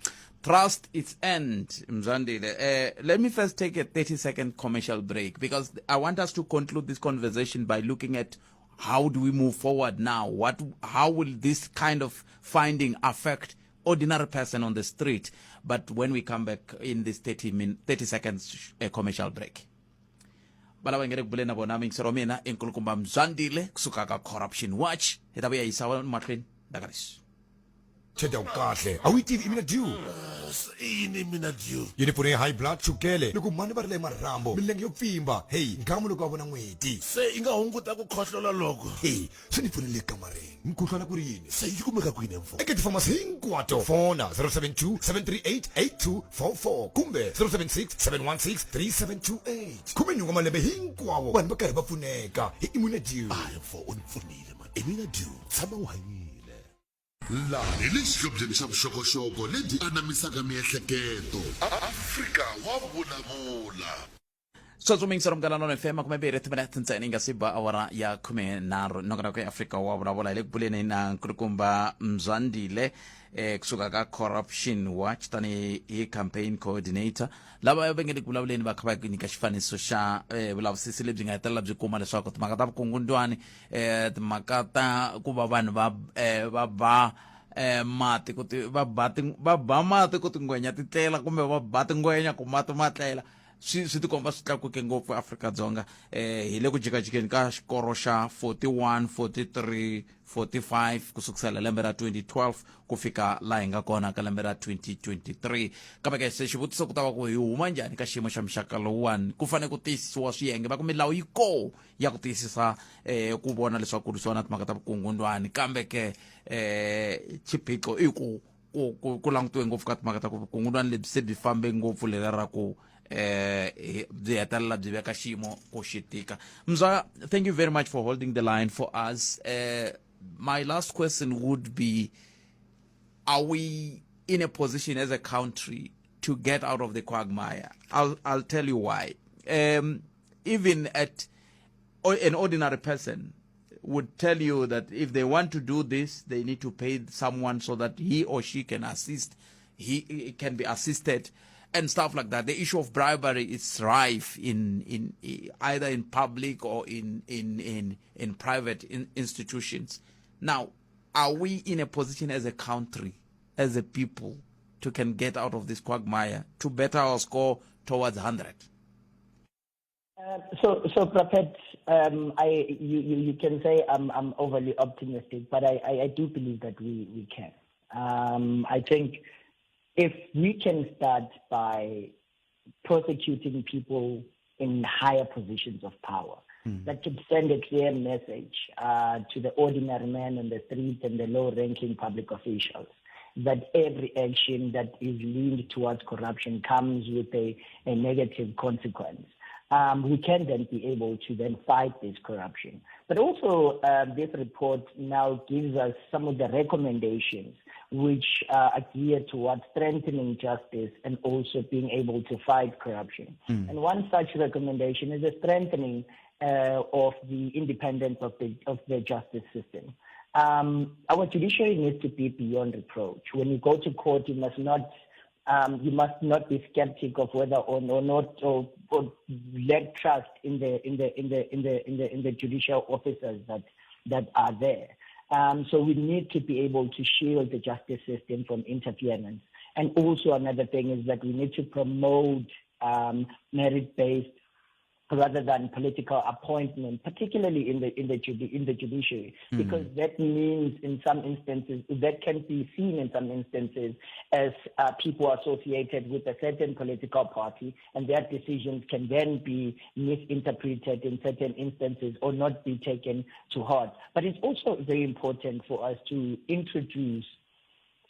Trust its end, Mzwandile. Let me first take a 30-second commercial break, because I want us to conclude this conversation by looking at how do we move forward now? How will this kind of finding affect ordinary person on the street? But when we come back in this 30 seconds commercial break. Balava ngere ku buleni na vona mingisero wa mina i nkulukumba Mzwandile kusuka ka Corruption Watch. Hi ta vuya yisa mahlweni ndaka leswi. Cheda u kahle a wu yi tivi Imina-Dew? I yini Imina-Dew? Yi ni pfuna hi high blood, chukele, loko mhani va rila hi marhambu, milenge yo pfimba, hey, nghamu loko va vona n'weti. Se yi nga hunguta ku khohlola loko? Hey, swi ni pfunile ekamareni. Mukhuhlwana ku ri yini? Se yi kumeka kwini mfo? Eka tifamasi hinkwato. Fona 072 738 8244 kumbe 076 716 3728. Khumenhungu wa malembe hinkwawo vanhu va karhi va pfuneka hi Imina-Dew. Hayi mfo, u ni pfunile mani. Imina-Dew, tshama u hanyile. Laha hi le xihlobyeni xa vuxokoxoko lebyi anamisaka miehleketo. Afrika wa vulavula. Sweswo miyingiselo munghana Lona FM makumembirhi timinete ntsena yi nga si ba awara ya 13 nongonoko ya Afrika wa vulavula hi le ku buleni na nkulukumba Mzwandile kusuka ka Corruption Watch tanihi hi campaign coordinator lava va nge le ku vulavuleni va kha va nyika xifaniso xa vulavisisi lebyi nga hetelela byi kuma leswaku timhaka ta vukungundwani timhaka ta ku va vanhu va va ba mati ku ti va ba ti va ba mati ku tingwenya ti tlela kumbe va ba tingwenya ku mati ma tlela swi tikomba swi tlakuke ngopfu Afrika-Dzonga. Hi le ku jikajikeni ka xikoro xa 41 43 45 ku sukusela lembe ra 2012 ku fika laha hi nga kona ka lembe ra 2023. Kambe ke se xivutiso ku ta va ku hi huma njhani ka xiyimo xa muxaka lowuwani? Ku fanele ku tiyisisiwa swiyenge va ku milawu yi koo ya ku tiyisisa ku vona leswaku ku lwisiwa na timhaka ta vukungundwani, kambe ke xiphiqo i ku ku langutiwe ngopfu ka timhaka ta ku vukungundwani lebyi se byi fambe ngopfu leriya ra ku byi hetelela byi veka xiyimo ku xi tika. Mzwa, thank you very much for holding the line for us. My last question would be, are we in a position as a country to get out of the quagmire? I'll, I'll tell you why. Um, even at an ordinary person would tell you that if they want to do this, they need to pay someone so that he or she can assist, he, he can be assisted and stuff like that. The issue of bribery is rife in, in either in public or in, in, in, in private in institutions. Now, are we in a position as a country, as a people, to can get out of this quagmire, to better our score towards 100? Uh, so, so Prophet, um, I, you, you, you can say I'm, I'm overly optimistic, but I, I, I do believe that we, we can. Um, I think if we can start by prosecuting people in higher positions of power, mm. that could send a clear message uh, to the ordinary man on the street and the low-ranking public officials that every action that is leaned towards corruption comes with a, a negative consequence. Um, we can then be able to then fight this corruption. But also, uh, this report now gives us some of the recommendations which uh, are geared towards strengthening justice and also being able to fight corruption. Mm. And one such recommendation is a strengthening uh, of the independence of the, of the justice system. Um, our judiciary needs to be beyond reproach. When you go to court, you must not um, you must not be skeptic of whether or, or not or, or lack trust in the in the in the in the in the in the judicial officers that that are there. Um, so we need to be able to shield the justice system from interference. And also another thing is that we need to promote um, merit-based rather than political appointment, particularly in the in the in the judiciary, mm. because that means in some instances that can be seen in some instances as uh, people associated with a certain political party, and their decisions can then be misinterpreted in certain instances or not be taken to heart. But it's also very important for us to introduce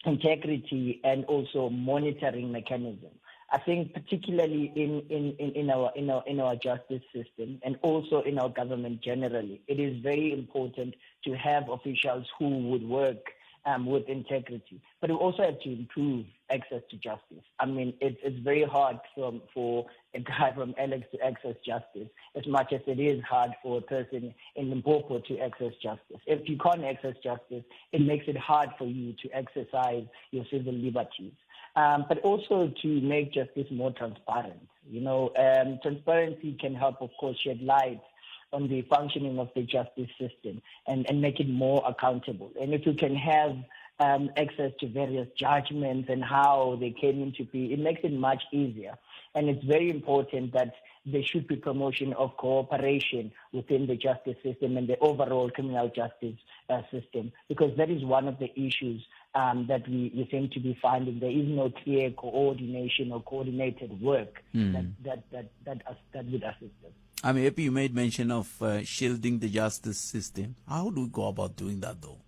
integrity and also monitoring mechanism. I think particularly in, in, in, in, our, in, our, in our justice system and also in our government generally, it is very important to have officials who would work um, with integrity. But we also have to improve access to justice. I mean, it's, it's very hard from, for a guy from Alex to access justice as much as it is hard for a person in Limpopo to access justice. If you can't access justice, it makes it hard for you to exercise your civil liberties. Um, but also to make justice more transparent. You know, um, transparency can help, of course, shed light on the functioning of the justice system and, and make it more accountable. And if you can have um, access to various judgments and how they came into be, it makes it much easier. And it's very important that there should be promotion of cooperation within the justice system and the overall criminal justice uh, system, because that is one of the issues um, that we, we seem to be finding. There is no clear coordination or coordinated work mm. that, that, that, that, that would assist us. I'm happy you made mention of uh, shielding the justice system. How do we go about doing that, though?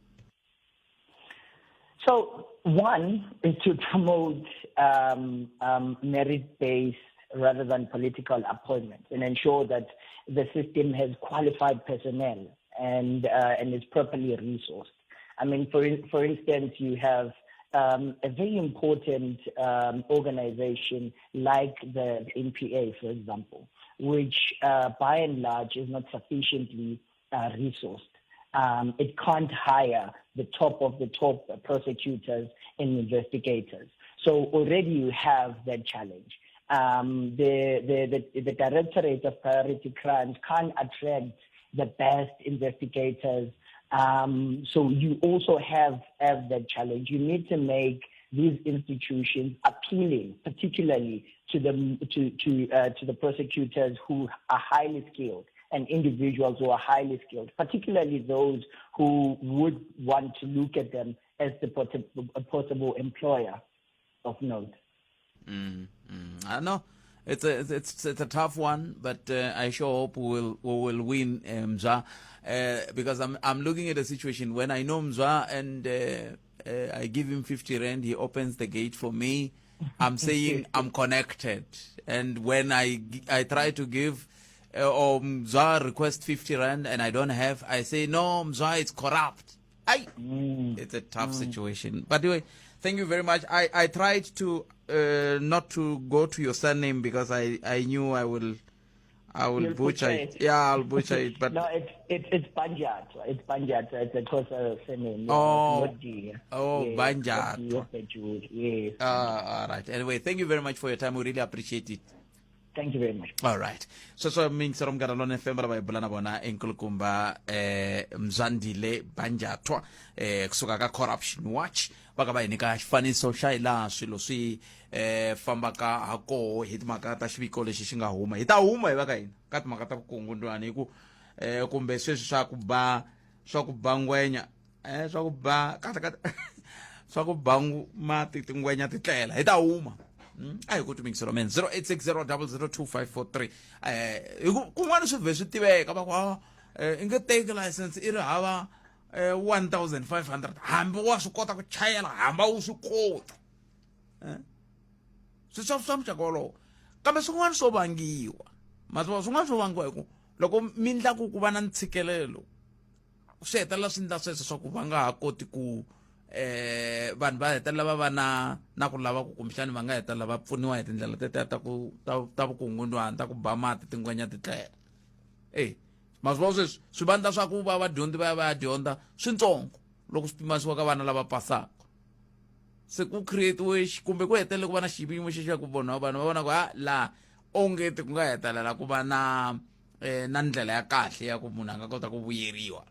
So, one is to promote um, um, merit based rather than political appointments and ensure that the system has qualified personnel and, uh, and is properly resourced. I mean, for, in, for instance, you have um, a very important um, organization like the NPA, for example, which uh, by and large is not sufficiently uh, resourced. Um, it can't hire the top of the top prosecutors and investigators. So already you have that challenge. Um, the, the, the, the Directorate of Priority Crimes can't attract the best investigators. Um, so you also have, have that challenge. You need to make these institutions appealing, particularly to the, to, to, uh, to the prosecutors who are highly skilled and individuals who are highly skilled, particularly those who would want to look at them as the possible employer of note. Mm, mm. I know it's a it's it's a tough one, but uh, I sure hope we will we will win Mzwa, uh, because I'm I'm looking at a situation when I know Mzwa and uh, uh, I give him 50 rand, he opens the gate for me. I'm saying I'm connected, and when I I try to give. Uh, or Mzwa request 50 rand and I don't have, I say, no, Mzwa, it's corrupt. I, mm. It's a tough mm. situation. But anyway, Thank you very much. I I tried to uh, not to go to your surname because I I knew I will I will You'll butcher butcher it. it. Yeah, I'll butcher it. But No, it's it's it's Banjatwa. It's Banjatwa. It's a Xhosa surname. Yeah, Oh. it's not D. Oh, Yes, Banjatwa. not D, yes, Yes. all right. Anyway, thank you very much for your time. We really appreciate it. Thank you very much. All right. Sweswo miyingisero Munghana Lonene FM lava hi bula na vona i nkulukumba eh Mzwandile Banjathwa eh kusuka ka Corruption Watch va ka va hi nyika xifaniso xa hi laha swilo swi eh fambaka ha koho hi timhaka ta xiviko lexi xi nga huma hi ta huma hi va ka hina ka timhaka ta vukungundwani hi ku eh kumbe sweswi swa ku ba swa ku ba ngwenya eh swa ku ba kahle kahle swa ku ba mati tingwenya ti tlela hi ta huma hmm? a hi ku timingiselo men 0860002543 eh hi ku kun'wana swi vhe swi tiveka va ku ah, eh, i nge teki license i ri hava 1500 eh, hambi wa swi kota ku chayela hambi a wu swi koti eh? swi swa swa muxaka wolowo kambe swin'wana swo vangiwa maswo swin'wana swo vangiwa hi ku loko mi ndla ku ku va na ntshikelelo swi hetelela swi ndla sweswo swa ku va nga ha koti ku eh vanhu va hetelela va va na na ku lava ku kumbexani va nga hetelela va pfuniwa hi tindlela tetiya ta ku ta ta vukungundwani ta ku ba mati tingwenya ti tlela e ma swi vona sweswi swivandla swa ku va vadyondzi va ya va ya dyondza swintsongo loko swi pimanisiwa ka vana lava pasaka se ku creatiwe kumbe ku hetelele ku va na xiyimo xexo xa ku vona vanhu va vona ku ha laha ongeti ku nga hetelela ku va na eh, na ndlela ya kahle ya ku munhu a nga kota ku vuyeriwa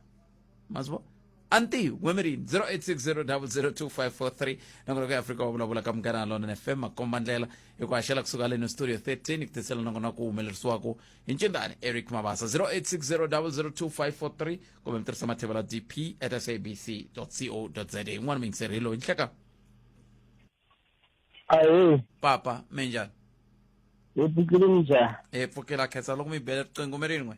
ma swi vona a ni tivi n'wemerini 0860002543 nongonoko ya afrika wa vulavula ka munghana lonene fm makomba ndlela hi ku haxela kusuka leno studio 13 ku tisela nongonoko wu humelerisiwaka hi ncindani eric mabasa 0860002543 kumbe mi tirhisa mathevela dp at sabc co za yin'wana miyingiseri hi loyi nhleka Ahee, papa minjhani hi pfukile minjhani? hi pfukile khensa loko mi bele riqingho mi rin'we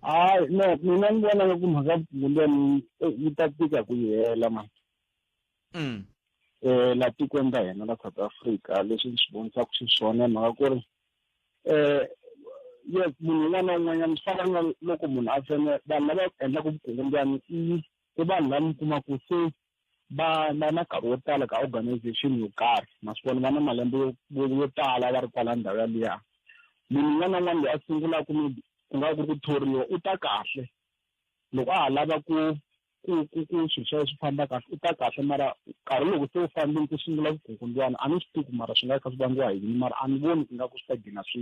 Hayi, no, mina ni vona nga ku mhaka ya vukungundzwani yi ta tika ku yi hela mani. Mm. Eh, la tikweni ra hina la South Africa leswi ni swi vonisaka xiswona hi mhaka ku ri eh yes munhu un'wana na un'wanyana swi fana na loko munhu a fane vanhu lava endlaka vukungundzwani i i vanhu lava mi kumaka se va va na nkarhi wo tala ka organization yo karhi naswona va na malembe yo yo tala va ri kwala ndhawu yaliya munhu un'wana na un'wana loyi a sungulaka maybe ku nga ku ri ku thoriwa u ta kahle loko a ha lava ku ku ku ku swilo swa swi famba kahle u ta kahle mara nkarhi loko se wu fambile ku sungula vukungundzwana a ni swi tivi mara swi nga kha swi vangiwa hi yini mara a ni voni ingaku swi ta gcina swi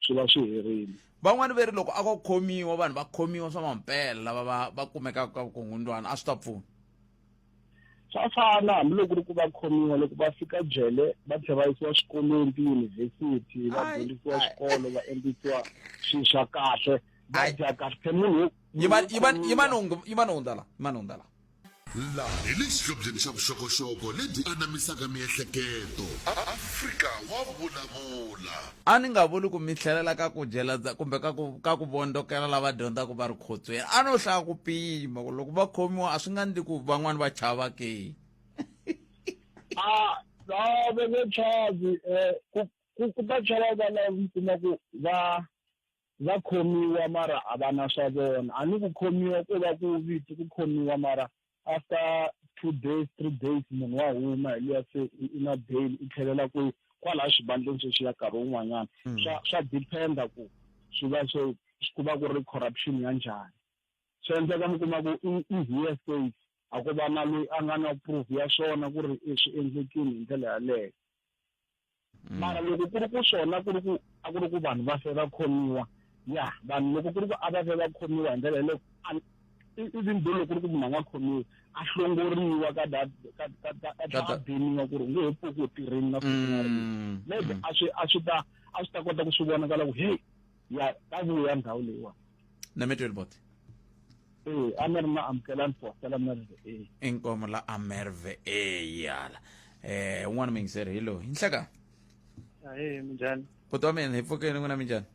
swi va swi herile van'wani ve ri loko a ko khomiwa vanhu va khomiwa swa mampela lava va va kumekaka ka vukungundwana a swi ta pfuna swa fana hambiloko ri ku va khomiwa loko va fika jele va tlhela va yisiwa swikolweni tiyunivhesiti va dyondzisiwa xikolo va endlisiwa swilo swa kahle va dya kahle phela munhu yima yima yima no yima no hundza la yima no hundza la Laha hi le xihlobyeni xa vuxokoxoko lebyi anamisaka miehleketo. Afrika wa vulavula. A ni nga vuli ku mi tlhelela ka ku dyela kumbe ka ku ka ku vondzokela lava dyondzaka va ri khotsweni. A no hlaya ku pima ku loko va khomiwa a swi nga ndli ku van'wani va chava ke. A a va nge chavi ku ku ta chava va lava mi kuma ku va va khomiwa mara a va na swa vona a ni ku khomiwa ko va ku viti ku khomiwa mara after two days three days munhu wa huma hi luya se i na bail i tlhelela kwihi kwalaya xivandleni sweswiya nkarhi wun'wanyana mm. swa swa dependa ku swi va swo ku va ku ri corruption ya njhani swi endleka mi kuma ku i hearsay a ko va na loyi a nga na proof ya swona ku ri i swi endlekile hi ndlela yaleyo mm. mara loko ku ri ku swona ku ri ku a ku ri ku vanhu va fe va khomiwa ya vanhu loko ku ri ku a va fe va khomiwa hi ndlela yaleyo even though loko ku ri ku munhu a nga khomiwi a hlongoriwa ka that ka ka ka ka beniwa ku ri u nge he pfuki u tirheni na siku na rin'we mm, maybe mm. a swi a swi ta a swi ta kota ku swi vonakala ku hey ya ka vuya ndhawu leyiwani na mi tweli bot ee a ni ri na amukelani fosela merve e inkomo la amerve e yala eh un'wana muyingiseri hi loyi nhleka ahee minjhani buti wa mina hi pfukeni n'wina minjhani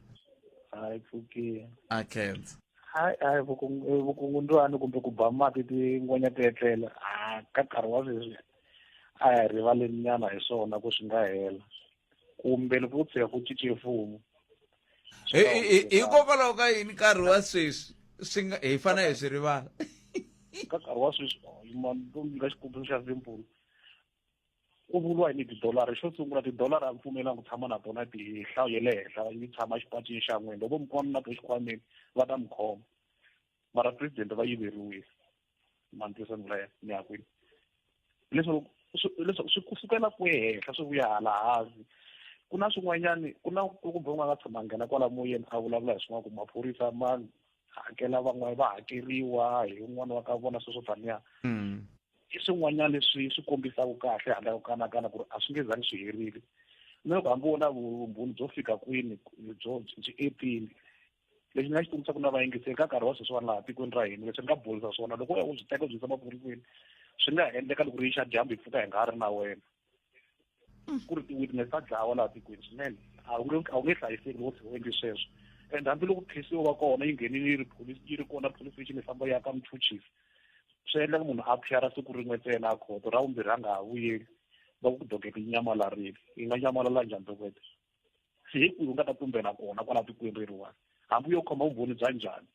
hayi pfukile a khensa hayi hayi vukungundwani kumbe ku ba mati tingwenya ti etlela a ka nkarhi wa sweswi a hi rivaleni nyana hi swona ku swi nga hela kumbe loko ku tshika ku cince mfumo hikokwalaho ka yini nkarhi wa sweswi swi nga hi fanele hi swi rivala ka nkarhi wa sweswi nga xikombiso xa simple Ku vuriwa yini hi tidolara? Xo sungula, tidolara a mi pfumelelanga ku tshama na tona ti nhlayo ya le henhla yi tshama exipacini xa n'wina. Loko vo mi kuma mi na tona exikhwameni va ta mi khoma. Mara president va yiveriwile. Ma ni twisa ni vula yini? Ni ya kwini? Leswaku leswaku swi kusukela kwihi henhla swi vuya hala hansi. Ku na swin'wanyani ku na ku nga tshama a nghena kwala moyeni a vulavula hi swin'wana ku maphorisa ma hakela van'wana va hakeriwa hi un'wana wa ka vona sweswo taniya i swin'wanyana leswi swi kombisaka kahle handle ko kanakana ku ri a swi nge zangi swi herile na loko hambi wona vumbhoni byo fika kwini byo byi etile lexi ni nga xi tsundzuxaka na vayingiseri ka nkarhi wa sweswiwani laha tikweni ra hina leswi ni nga borisa swona loko u ya u byi teka u byi yisa maphoriseni swi nga ha endleka loko ri yixa dyambu hi pfuka hi nga ha ri na wena ku ri ti-witness ta dlawa laha tikweni swinene a wu nge a wu nge hlayiseki loko tshuka u endle sweswo and hambiloko case yo va kona yi nghenile yi ri police yi ri kona police station yi famba ya ka muchuchisi swi endla ku munhu a phyara siku rin'we ntsena a khoto ra vumbirhi a nga ha vuyeli va ku dokete yi nyamalarile yi nga nyamalala njhani dokete se hi kwihi u nga ta tumbela kona kwala tikweni reriwani hambi u yo khoma vumbhoni bya njhani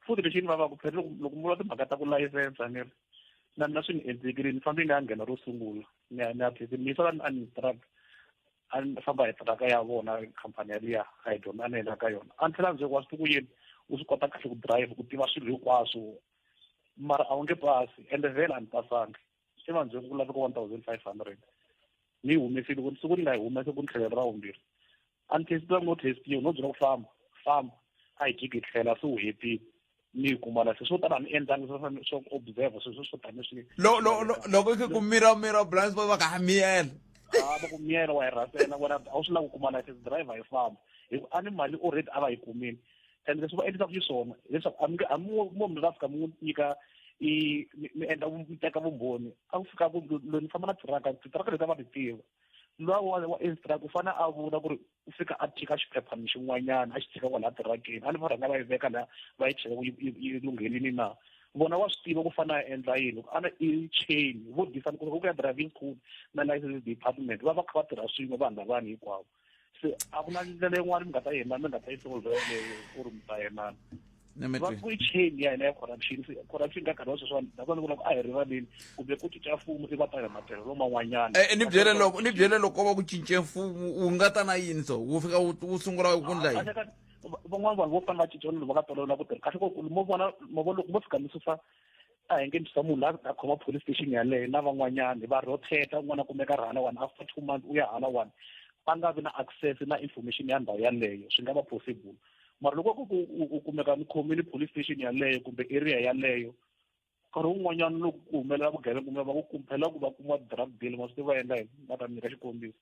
futhi lexi ni vavaka phela loko loko mi vula timhaka ta ku layisensa ni ri na mina swi ni endlekile ni fambe ni ya nghena ro sungula ni ya ni ya ni yisa a ni truck a ni famba hi truck ya vona khampani yaliya a hi dyondza a ni endla ka yona a ni tlhela ndzi wa swi ku yini u swi kota kahle ku drive ku tiva swilo hinkwaswo mara a wu nge pasi ende vhele a ni pasangi se va ndzi ku laveka 1500 ni yi humesile ku siku ni nga yi humesa ku ni tlhela ra vumbirhi a ni testiwa no testiwa no byela ku famba famba a hi jiki tlhela se u hetile ni yi kuma la se swo tala ni endlangi swo swo observe sweswo swo tani swi lo lo loko i ku mira mira blind spot va ka miyela a va ku miyela wa yi rhasela wena a wu swi lavi ku kuma license driver yi famba hi ku a ni mali already a va yi kumile and leswi va endlisaka xiswona leswaku a mi nge a mi munhu la fika mi n'wi nyika i mi endla mi teka vumbhoni a ku fika ku loyi ni famba na tiraka titiraka leti a va ti tiva luwa wa wa instruct u fanele a vula ku ri u fika a tshika xiphephana xin'wanyana a xi tshika kwalaha tirakeni a ni va rhanga va yi veka laha va yi cheka ku yi lunghelini na vona wa swi tiva ku fanele a endla yini loko a na i chain vo disana ku ku ya driving school na license department va va kha va tirha swin'we vanhu lavani hinkwavo se a ku na ndlela yin'wana mi nga ta yena mi nga ta yi solve yeleyo ku ri mi ta yenana va ku i chain ya hina ya corruption se corruption ka nkarhi wa sweswiwani nakona ni vula ku a hi rivaleni kumbe ku cinca mfumo i va ta ya matirhelo man'wanyana eh, ni byele loko ni byele loko va ku cince mfumo wu nga ta na yini so wu fika wu sungula ku ndla yini van'wana vanhu vo fana va cinca va ka tolovela ku tirha kahle ko mo vona mo vona loko mo fika mi susa a hi nge ni munhu la a khoma police station yaleyo na van'wanyana va rotate un'wana a kumeka ri hala one after 2 months u ya hala one a nga vi na access na information ya ndhawu yaleyo swi nga va possible mara loko ku u kumeka ni khomile police station yaleyo kumbe area yaleyo nkarhi wun'wanyana loko ku humelela vugevenga kumbe va ku kumphela ku va kuma drug deal ma swi tiva endla yini va ta nyika xikombiso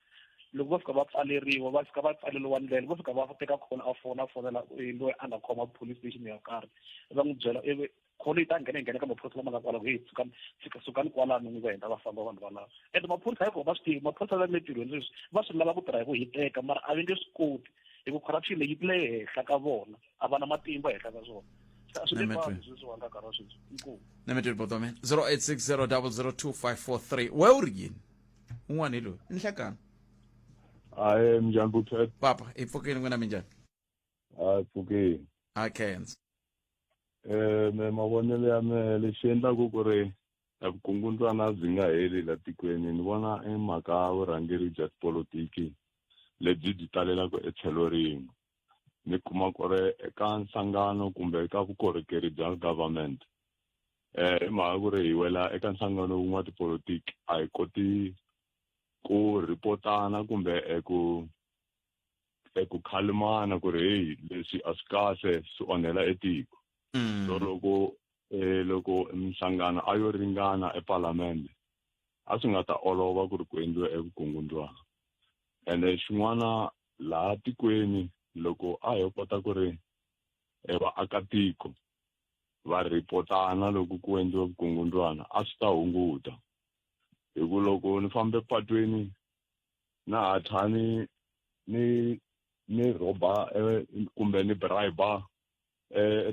loko va fika va pfaleriwa va fika va pfaleriwa ndlela va fika va teka call a fona a fonela loyi a nga khoma police station yo karhi va n'wi byela ivi call yi ta nghena yi nghena ka maphorisa lama nga kwalaho hey sukani fika sukani kwalano n'wi va hindza va famba vanhu valavo and maphorisa hikuva va swi tivi maphorisa va le ntirhweni sweswi va swi lava ku tirha hi ku hiteka mara a va nge swi koti hi ku corruption leyi le henhla ka vona a va na matimba henhla ka swona swi le vanhu sweswiwani ka nkarhi wa sweswi inkomu nemetweni botome 0860002543 we u ri yini un'wana hi loyi ni nhlekani hayi minjhani buthet papa hi pfukile n'wina minjhani hayi pfukile a khensa me mavonelo ya mehe lexi endlaku ku ri vukungundzwana byi nga heli la tikweni ni vona i mhaka vurhangeri bya tipolotiki lebyi byi talelaka etlhelo rin'we mi kuma ku ri eka nhlangano kumbe eka vukorhokeri bya government hi mhaka ku ri hi wela eka nhlangano wun'we wa tipolotiki a hi koti ku ripotana kumbe eku eku khalimana ku ri heyi leswi a swi kahle swi onhela etiko so loko loko minhlangano a yo ringana epalamende a swi nga ta olova ku ri ku endliwa evukungundzwana ene xin'wana laha tikweni loko a ho kota ku ri vaakatiko va ripotana loko ku endliwa vukungundzwana a swi ta hunguta hi ku loko ni fambe patweni na hatla ni ni ni rhoba kumbe ni bribe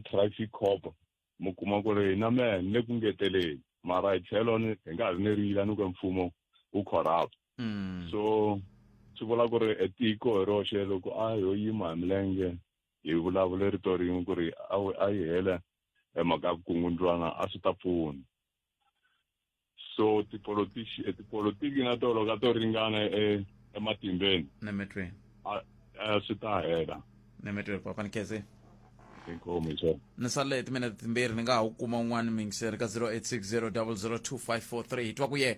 traffic cop mi kuma ku ri na mehe ni le ku ngeteleni mara hi tlhelo ni hi nga ha ri ni rila ni ku mfumo wu corrupt so swi vula ku ri etiko hi roxe loko a ho yima hi milenge hi vulavule rito rin'we ku ri a yi hele mhaka ya vukungundzwana a swi ta pfuna So tipolotiki tipolotiki na tolo ka to ringana e ematimbeni nemetweni a swi ta hela. Nemetweni papa ni khense. Inkomu hi swona. Ni salele hi timinete timbirhi ni nga ha wu kuma un'wana muyingiseri ka 0860002543 hi twa ku ye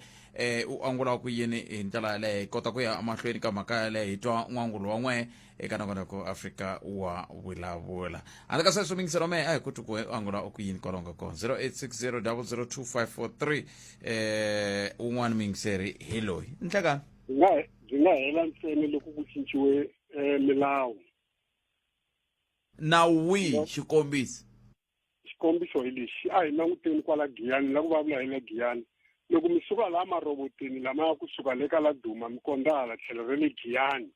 u angula ku yini hi ndlela yaleyo hi kota ku ya emahlweni ka mhaka yaleyo hi twa n'wangulo wa n'wehe eka nongonoko Afrika wa vulavula. Handle ka sweswo muyingiseri wa mehe a hi ku twi ku u angula u ku yini kwalaho nga kona 0860002543 un'wana muyingiseri hi loyi nhlekani. Byi nga byi nga hela ntsena loko ku cinciwe milawu. Nawu wihi xikombiso? Xikombiso hi lexi, a hi languteni kwala Giyani, la ku vulavula hi le Giyani. Loko mi suka laha marobotini lama ya kusuka le ka la Duma mi kondza hala tlhelo ra le Giyani,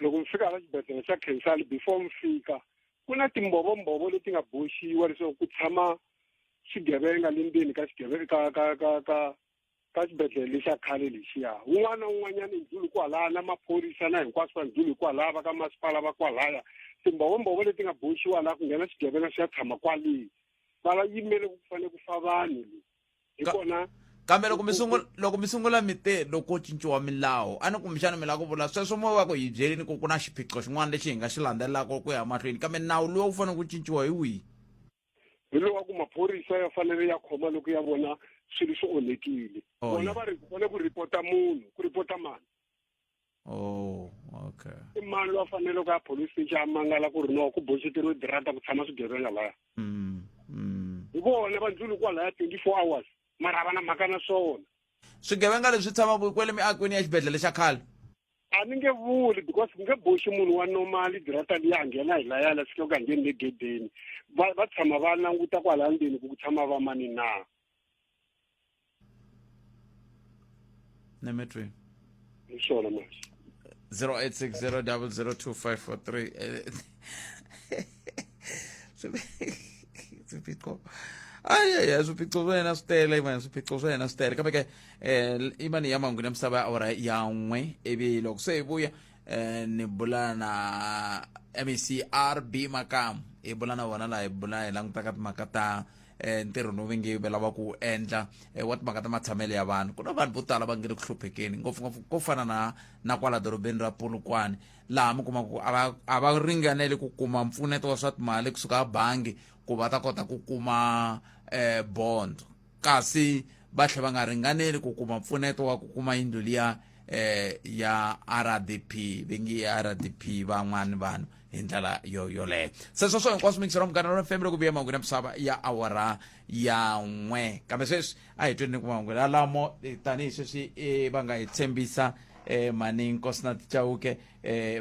loko mi fika hala xibedhlele xa Khensani, before mi fika ku na timbhovombhovo leti nga boxiwa leswaku ku tshama swigevenga le ndzeni ka ka ka ka ka ka xibedhlele lexa khale lexiya. Wun'wana na wun'wanyana i ndzulu kwalaya, na maphorisa na hinkwaswo va ndzulu kwalaya, va ka masipala va kwalaya. Timbhovombhovo leti nga boxiwa laha ku nghena swigevenga swi ya tshama kwale, va va yimele ku fanele ku fa vanhu le. Hi kona Kambe loko mi sungula loko mi sungula mi te loko cinciwa milawu a ni kumbexana mi lava ku vula sweswo mo va ku hi byelini ku ku na xiphiqo xin'wana lexi hi nga xi landzelelaka ku ya mahlweni, kambe nawu lowu wu fanele ku cinciwa hi wihi? Hi lowu wa ku maphorisa ya fanele ya khoma loko ya vona swilo swi onhekile. Vona va ri ku fanele ku ripota munhu, ku ripota mani? Oh, okay. I mani loyi a fanele ku ya police station a mangala ku ri no ku boxeteriwe dirata ku tshama swigevenga laya? Hi vona va ndzulu kwalaya 24 hours, mara a va na mhaka na swona. Swigevenga leswi tshamaka kwele miakweni ya xibedhlele xa khale? A ni nge vuli because ku nge boxi munhu wa normal dirata liya a nghena hi laya la fika ku a ngheni le gedeni. Va va tshama va languta kwala ndzeni ku ku tshama va mani na. Nemetweni. Hi swona manje. 0860002543 swiphiqo ayaya swiphiqo swa yena swi tele man, swiphiqo swa yena swi tele kambe ke i mani ya mahungu ya misava ya awara ya 1 ivi loko se hi vuya ni bula na MEC RB Makamu hi bula na vona laha hi bula hi languta ka timhaka ta ntirho lowu va nge va lava ku endla wa timhaka ta matshamelo ya vanhu. Ku na vanhu vo tala va nge le ku hluphekeni ngopfungopfu ko fana na na kwala dorobeni ra Polokwane laha mi kumaka ku a va a va ringanele ku kuma mpfuneto wa swa timali kusuka bangi ku va ta kota ku kuma bond, kasi va tlhela va nga ringaneli ku kuma mpfuneto wa ku kuma yindlu liya ya RDP va nge RDP van'wani vanhu hi ndlela yo yoleyo. Se sweswo hinkwaswo mingiselo Munghana Lonene FM loko vuya mahungu ya misava ya awara ya 1, kambe sweswi a hi tweni ku mahungu yalamo tanihi sweswi va nga hi tshembisa mani Nkosinathi Chauke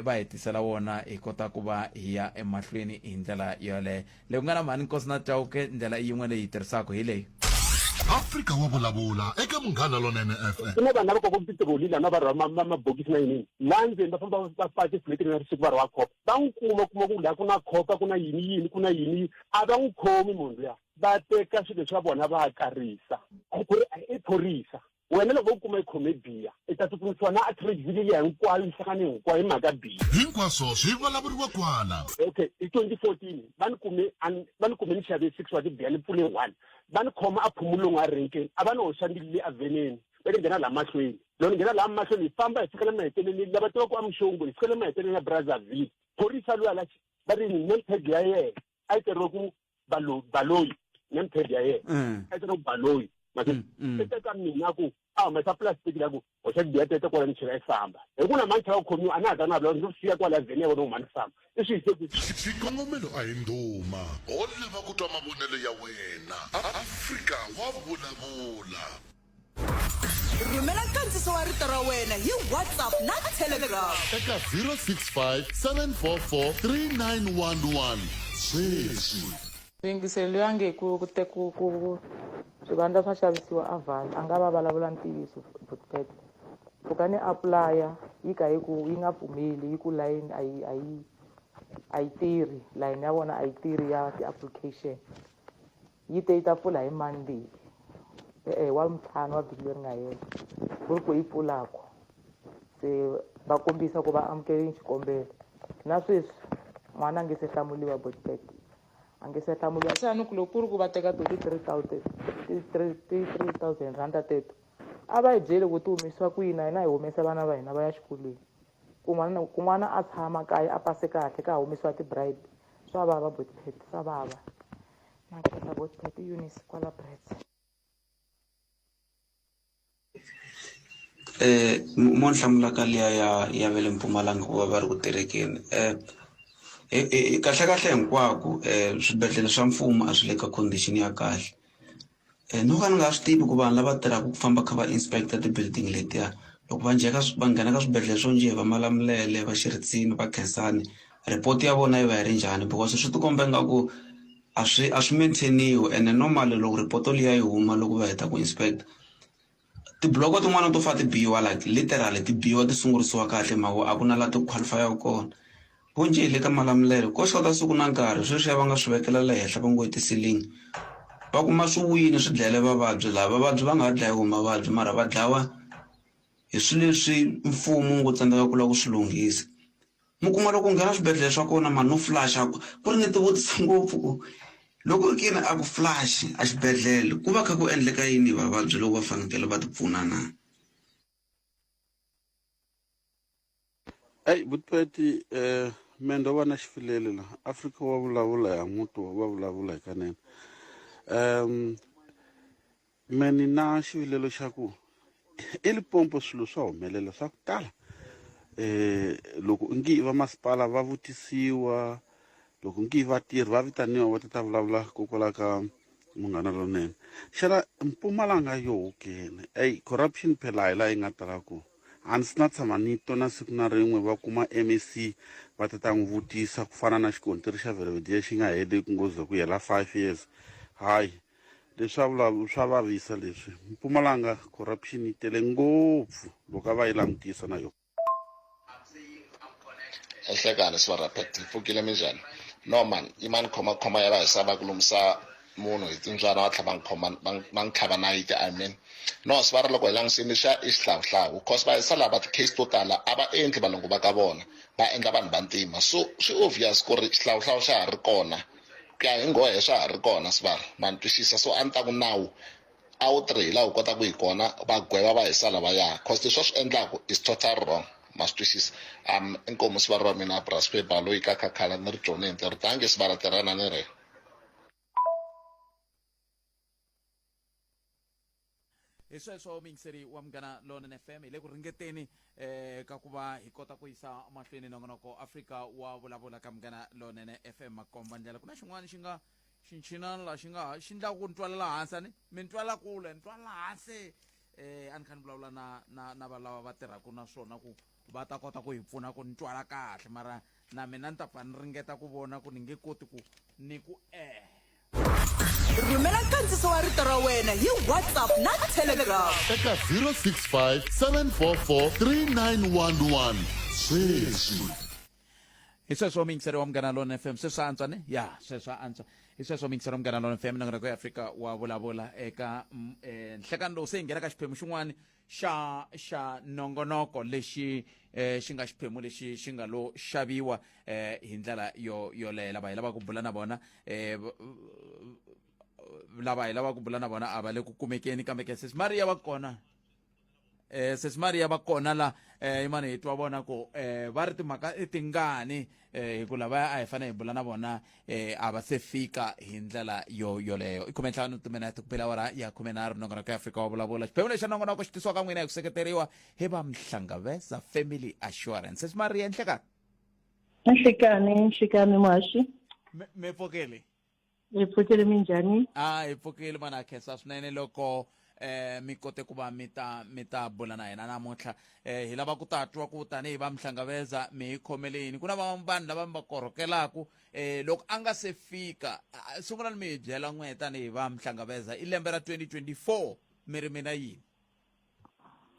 va hi tisela wona hi kota ku va hi ya emahlweni hi ndlela yoleyo. Leyi ku nga na mhani Nkosinathi Chauke ndlela yin'we leyi hi tirhisaka hi leyi. Afrika wa vulavula eka Munghana Lonene FM. Ku na vanhu lava kokaka titiroli lama va rhwala mabokisi na yini laha ndzeni va famba va faka ti-plate na risiku va rhwala khopa va n'wi kuma kuma ku laha ku na khopa ku na yini yini ku na yini a va n'wi khomi munhu luya va teka swilo swa vona va karisa i phorisa wena loko u kuma i khome biya i ta tsutsumisiwa na Atteridgeville liya hinkwayo yi hlangane hinkwayo hi mhaka biya. Hinkwaswo swi vulavuriwa kwala. Okay hi 2014 va ni kume va ni kume ni xave 6 wa tibiya ni pfule 1 va ni khoma a Phomolong a renkeni a va ni hoxa mbilu le aveneni va ni nghena laha mahlweni loko ni nghena laha mahlweni hi famba hi fika le maheteleleni lava tivaka a Mshongwe hi fika le maheteleleni ya Brazzaville phorisa luya la va ri ni name tag ya yena a yi tsariwe ku Baloyi name tag ya yena a yi tsariwe ku Baloyi mase i teka mina ku a humesa plastic la ku hoxa tibiya tete kwala ni chela i famba hi ku na mani chava ku khomiwa a na ha ta na vulavula ndzi siya kwala vhene ya vona ku mani famba i swi yise ku Xikongomelo a hi ndhuma ho lava ku twa mavonelo ya wena. Afrika wa vulavula. Rhumela nkandziso wa rito ra wena hi WhatsApp na Telegram. Eka 065 744 3911 sweswi. Muyingiseri loyi a nge ku ku te ku ku swivandla swa xavisiwa a Vaal a nga va vulavula ntiyiso Bookpet. Mpfhuka ni apulaya yi ka yi ku yi nga pfumeli yi ku layini a yi a yi a yi tirhi layini ya vona a yi tirhi ya ti-application. Yi te yi ta pfula hi Monday e-e wa vuntlhanu wa vhiki leri nga hela ku ri ku yi pfulaku se va kombisa ku va amukelini xikombelo na sweswi n'wana a nge se hlamuriwa Bookpet. A nge se hlamuriwa. Se a ni ku loko ku ri ku va teka to ti-three thousand ti-three thousand rhanda teto a va hi byeli ku ti humesiwa kwihi na hina hi humesa vana va hina va ya xikolweni. Ku n'wana ku n'wana a tshama kaya a pase kahle ka ha humesiwa ti-bribe. Swa vava buti Pat, swa vava. Na khensa buti Pat, i Eunice kwala Brits. Mo ni hlamula ka liya ya ya va le Mpumalanga ku va va ri ku terekeni kahlekahle hinkwako swibedhlele swa mfumo a swi le ka condition ya kahle no ka ni nga swi tivi ku vanhu lava tirhaka ku famba kha va inspect ti-building letiya loko va njheka va nghena ka swibedhlele swo njhe va Malamulele va Xiritsini va Khensani report ya vona yi va yi ri njhani because swi tikomba ingaku a swi a swi maintain-iwi ene normally loko report liya yi huma loko va heta ku inspect tibuloko tin'wana to fa ti biwa like literally ti biwa ti sungurisiwa kahle mhaka a ku na la ti qualify-aka kona vonje hi le ka Malamulele ko xota siku na nkarhi sweswiya va nga swi vekela le henhla va ngo i ti-ceiling va kuma swi wini swi dlayele vavabyi lava vavabyi va nga ha dlayiwi hi mavabyi mara va dlawa hi swilo leswi mfumo wu ngo tsandzeka ku lava ku swi lunghisa. Mi kuma loko u nghena swibedhlele swa kona mani no flush-a ku ri ni ti vutisa ngopfu ku loko ri ku yini a ku flush a xibedhlele ku va kha ku endleka yini hi vavabyi loko va fanekele va ti pfuna na? Eyi Butpeti eh me ndo va na xifilele la Afrika wa vulavula ya n'wi twa wa vulavula hikanene um Me ni na xivilelo xa ku eLimpopo swilo swa humelela swa ku tala loko u nge i va masipala va vutisiwa loko nge i vatirhi va vitaniwa va ta ta vulavula kokwala ka Munghana Lonene xana Mpumalanga yoho ke eyi corruption phela a hi laha yi nga tala kona a ndzi si na tshama ni twa na siku na rin'we va kuma M_E_C va ta ta n'wi vutisa ku fana na xikontiri xa Belvedere xi nga heli ku ngo ze ku hela five years hayi. Leswi swa vula swa vavisa leswi. Mpumalanga corruption yi tele ngopfu loko a va yi langutisa na yona. Enhlekani swa Pet hi pfukile minjhani no man i mani khoma khoma ya va hi sava ku lumisa munhu hi timbyana va tlhela va n'wi khoma va n'wi tlhava nayiti I mean no swi va ri loko hi langusini xa i xihlawuhlawu cause va hisa lava ti-case to tala a va endli valungu va ka vona va endla vanhu vantima so swi obvious ku ri xihlawuhlawu xa ha ri kona Ku ya hi nghohe swa ha ri kona sibari ma ni twisisa so a ni ta ku nawu a wu tirhi hi laha wu kotaka hi kona va gweva va hisa lavaya cause leswi va swi endlaku is total wrong ma swi twisisa um inkomu sibari wa mina braspe baloyi ka khakhala ni ri joni hi ntirho dankie sibara tirhana ni ri Hi sweswo muyingiseri wa Munghana Lonene FM hi le ku ringeteni eh, ka ku va hi kota ku yisa mahlweni nongonoko Afrika wa vulavula ka Munghana Lonene FM makomba ndlela ku na xin'wana xi nga xinchinana la xi nga ha xi ndlaku ku ni twalela hansi ani mi ni twala kule ni twala hansi eh a ni kha ni vulavula na na na valava va tirhaka na swona ku va ta kota ku hi pfuna ku ni twala kahle mara na mina ni ta pfa ni ringeta ku vona ku ni nge koti ku ni ku eh Rhumela nkandziso wa rito ra wena hi WhatsApp na Telegram. Eka 065 744 3911 sweswi. Hi sweswo muyingiseri wa Munghana Lona FM se swa antswa ne ya se swa antswa hi sweswo muyingiseri wa Munghana Lona FM nongonoko ya Afrika wa vulavula eka mm, eh, nhlekani lowu se hi nghena ka xiphemu xin'wana xa xa nongonoko lexi eh, xi nga xiphemu lexi xi nga lo xaviwa eh, hi ndlela yo yoleyo lava hi lavaka ku bula na vona eh, lava hi lavaka ku bula na vona a va le ku kumekeni kambe ke sesi Maria va kona eh sesi Maria va kona la eh imani hi twa vona ku eh va ri timhaka i tingani eh hi ku lavaya a hi fanele hi bula na vona eh a va se fika hi ndlela yo yoleyo i khumentlhanu timinete ku bela awara ya khumenharhu nongonoko ya afrika wa vulavula xiphemu lexi xa nongonoko xi tisiwa ka n'wina hi ku seketeriwa hi va mhlangaveza family assurance sesi Maria nhlekani Nhlekani, nhlekani muhaxi. Mi pfukile? Hi pfukile minjhani? A hi pfukile mana ha khensa swinene loko eh mi kote ku va mi ta mi ta bula na hina namuntlha eh hi lava ku ta twa ku tanihi va mhlangaveza mi hi khomeleni ku na van'wana vanhu lava mi va korhokelaku eh loko a nga se fika sungulani mi hi byela n'we tanihi va mhlangaveza i lembe ra 2024 mi ri mina yini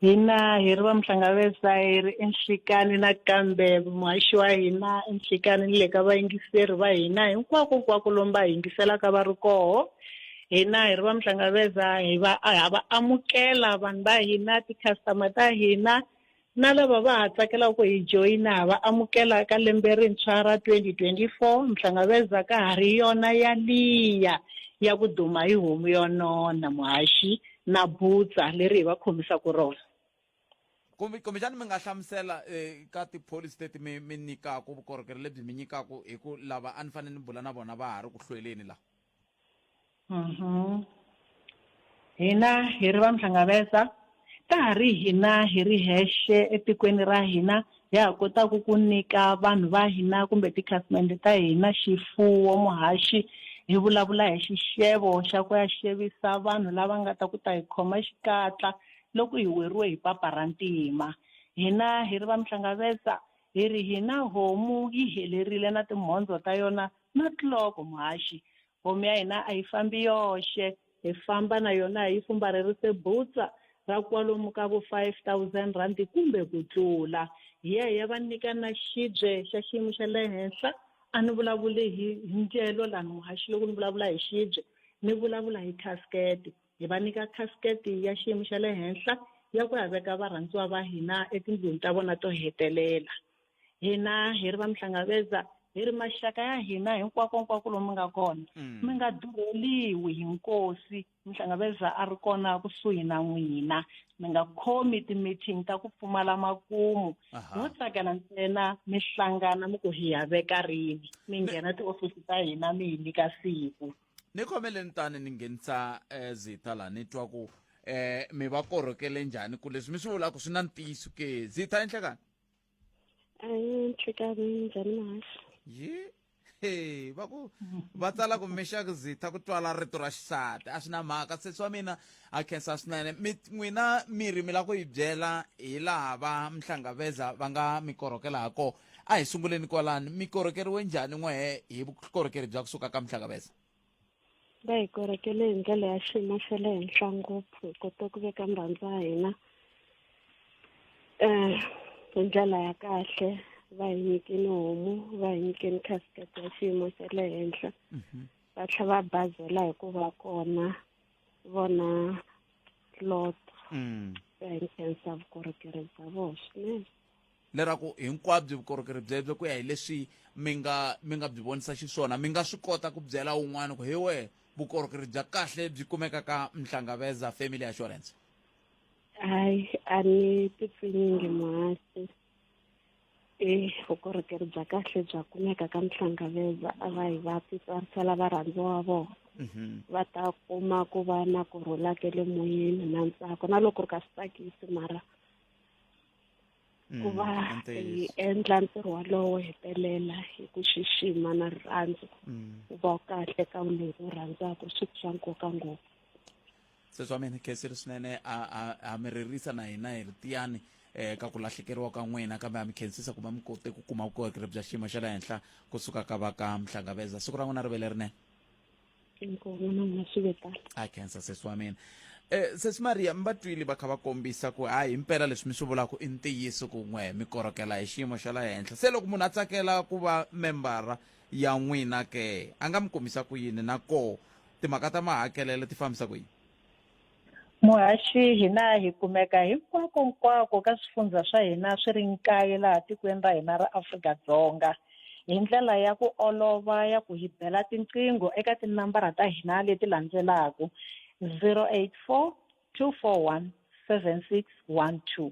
Hina hi ri va Mhlangaveza hi ri enhlikani nakambe muhaxi wa hina enhlikani ni le ka vayingiseri va hina hinkwako hinkwako lomu va yingiselaka va ri koho hina hi ri va Mhlangaveza hi va ha va amukela vanhu va hina ti-customer ta hina. Na lava va ha tsakelaka ku hi joyina ha va amukela ka lembe rintshwa ra 2024. Mhlangaveza ka ha ri yona yaliya ya ku duma hi homu yo nona, muhaxi na butsa leri hi va khomisaka rona. Kumbe kumbexana mi nga hlamusela eh, ka tipholisi leti mi mi nyikaka vukorhokeri lebyi mi nyikaka hi ku lava a ni fanele ni bula na vona va ha ri ku hlweleni laha. Mhm. Hina hi ri va Mhlangaveza, ka ha ri hina hi ri hexe etikweni ra hina ya ha kotaka ku nyika vanhu va hina kumbe tikhasimende ta hina xifuwo muhaxi hi vulavula hi xixevo xa ku ya xevisa vanhu lava nga ta ku ta hi khoma xikatla loko hi weriwe hi papa ra ntima. Hina hi ri va Mhlangaveza hi ri hina homu yi helerile na timhondzo ta yona na tliloko muhaxi. Homu ya hina a yi fambi yoxe, hi famba na yona hi yi fumbarherise butsa ra kwalomu ka vo 5000 rhandi kumbe ku tlula. Hi ya hi ya va nyika na xibye xa xiyimo xa le henhla. A ni vulavuli hi hi ndyelo lani muhaxi loko ni vulavula hi xibye, ni vulavula hi casket. Hi va nyika casket ya xiyimo xa le henhla ya ku ya veka varhandziwa va hina etindlwini ta vona to hetelela. Hina hi ri va Mhlangaveza hi ri maxaka ya hina hinkwako-nkwako lomu nga kona mm. mi nga durheliwi hi nkosi Mhlangaveza a ri kona kusuhi na n'wina mi nga khomi ti-meeting ta ku pfumala makumu ho tsakela ntsena mi hlangana mi ku hi ya veka rini mi nghena tiofisi ta hina mi hi nyika siku ni khomeleni tani ni nghenisa eh, zita laha ni twa ku eh mi va korhokele njhani ku leswi mi swi vulaka swi na ntiyiso ke zita enhlekani Ahee, Nhlekani, njhani muhaxi? Yi he va ku va tsala ku mixak zitha ku twala rito ra xisati a swi na mhaka sesi wa mina a khensa swinene mi n'wina miri mi lava ku yi byela hi laha va mhlangaveza va nga mi korhokela ha kona a hi sunguleni kwalani mi korhokeriwe njhani n'wehe hi vukorhokeri bya kusuka ka mhlangaveza Va hi korhokele hi ndlela ya xiyimo xa le henhla ngopfu hi kote ku veka murhandzi wa hina um hi ndlela ya kahle va hi nyikini homu va hi nyikini casket ya xiyimo xa le henhla mhm. va tlhela va bazela hi ku va kona vona lot mm. va hi nkhensa vukorhokeri bya vona swinene Leraku hinkwabyo vukorhokeri byebyo ku ya hi leswi mi nga mi nga byi vonisa xiswona mi nga swi kota ku byela un'wana ku he we vukorhokeri bya kahle byi kumeka ka Mhlangaveza Family Assurance. Hayi a ni tipfinyingi muhasi e vukorhokeri bya kahle bya kumeka ka Mhlangaveza a va hi va titsarisela varhandziwa va vona mhm. va ta kuma ku va na ku rhula ka le moyeni na ntsako na loko ri ka swi tsakisi mara ku va hi endla ntirho wolowo hetelela hi ku xixima na rirhandzu mm. ku va kahle ka loyi u rhandzaka swi swa nkoka ngopfu sesi wa mina khensile swinene a a a mi ririsa na hina hi ri tiyani eh ka ku lahlekeriwa ka n'wina kambe a mi khensisa ku va mi kote ku kuma vukorhokeri bya xiyimo xa le henhla kusuka ka va ka mhlangaveza siku ra n'wina ri ve lerinene Inkomu na n'wina swi ve tano. A khensa sesi wa mina. Eh, sesi Maria mi va twile va kha va kombisa ku hayi himpela leswi mi swi vulaka i ntiyiso ku n'we mi korhokela hi xiyimo xa le henhla se loko munhu a tsakela ku va membara ya n'wina ke a nga mi kumisa ku yini na koho timhaka ta mahakelelo ti fambisa ku yini Muhaxi hina hi kumeka hinkwako-nkwako ka swifundzha swa hina swi ri nkaye laha tikweni ra hina ra Afrika-Dzonga hi ndlela ya ku olova ya ku hi bela tinqingho eka tinambara ta hina leti landzelaka 084 241 7612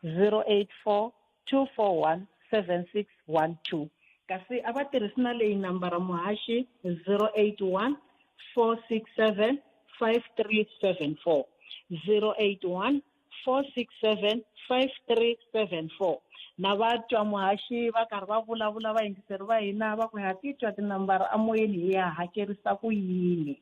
084 241 7612 kasi a va tirhisi na leyi nambara muhaxi 081 467 5374 081 467 5374 na va twa muhaxi va karhi va vulavula vayingiseri va hina va ku ha titwa tinambara emoyeni hi ya hakerisa ku yini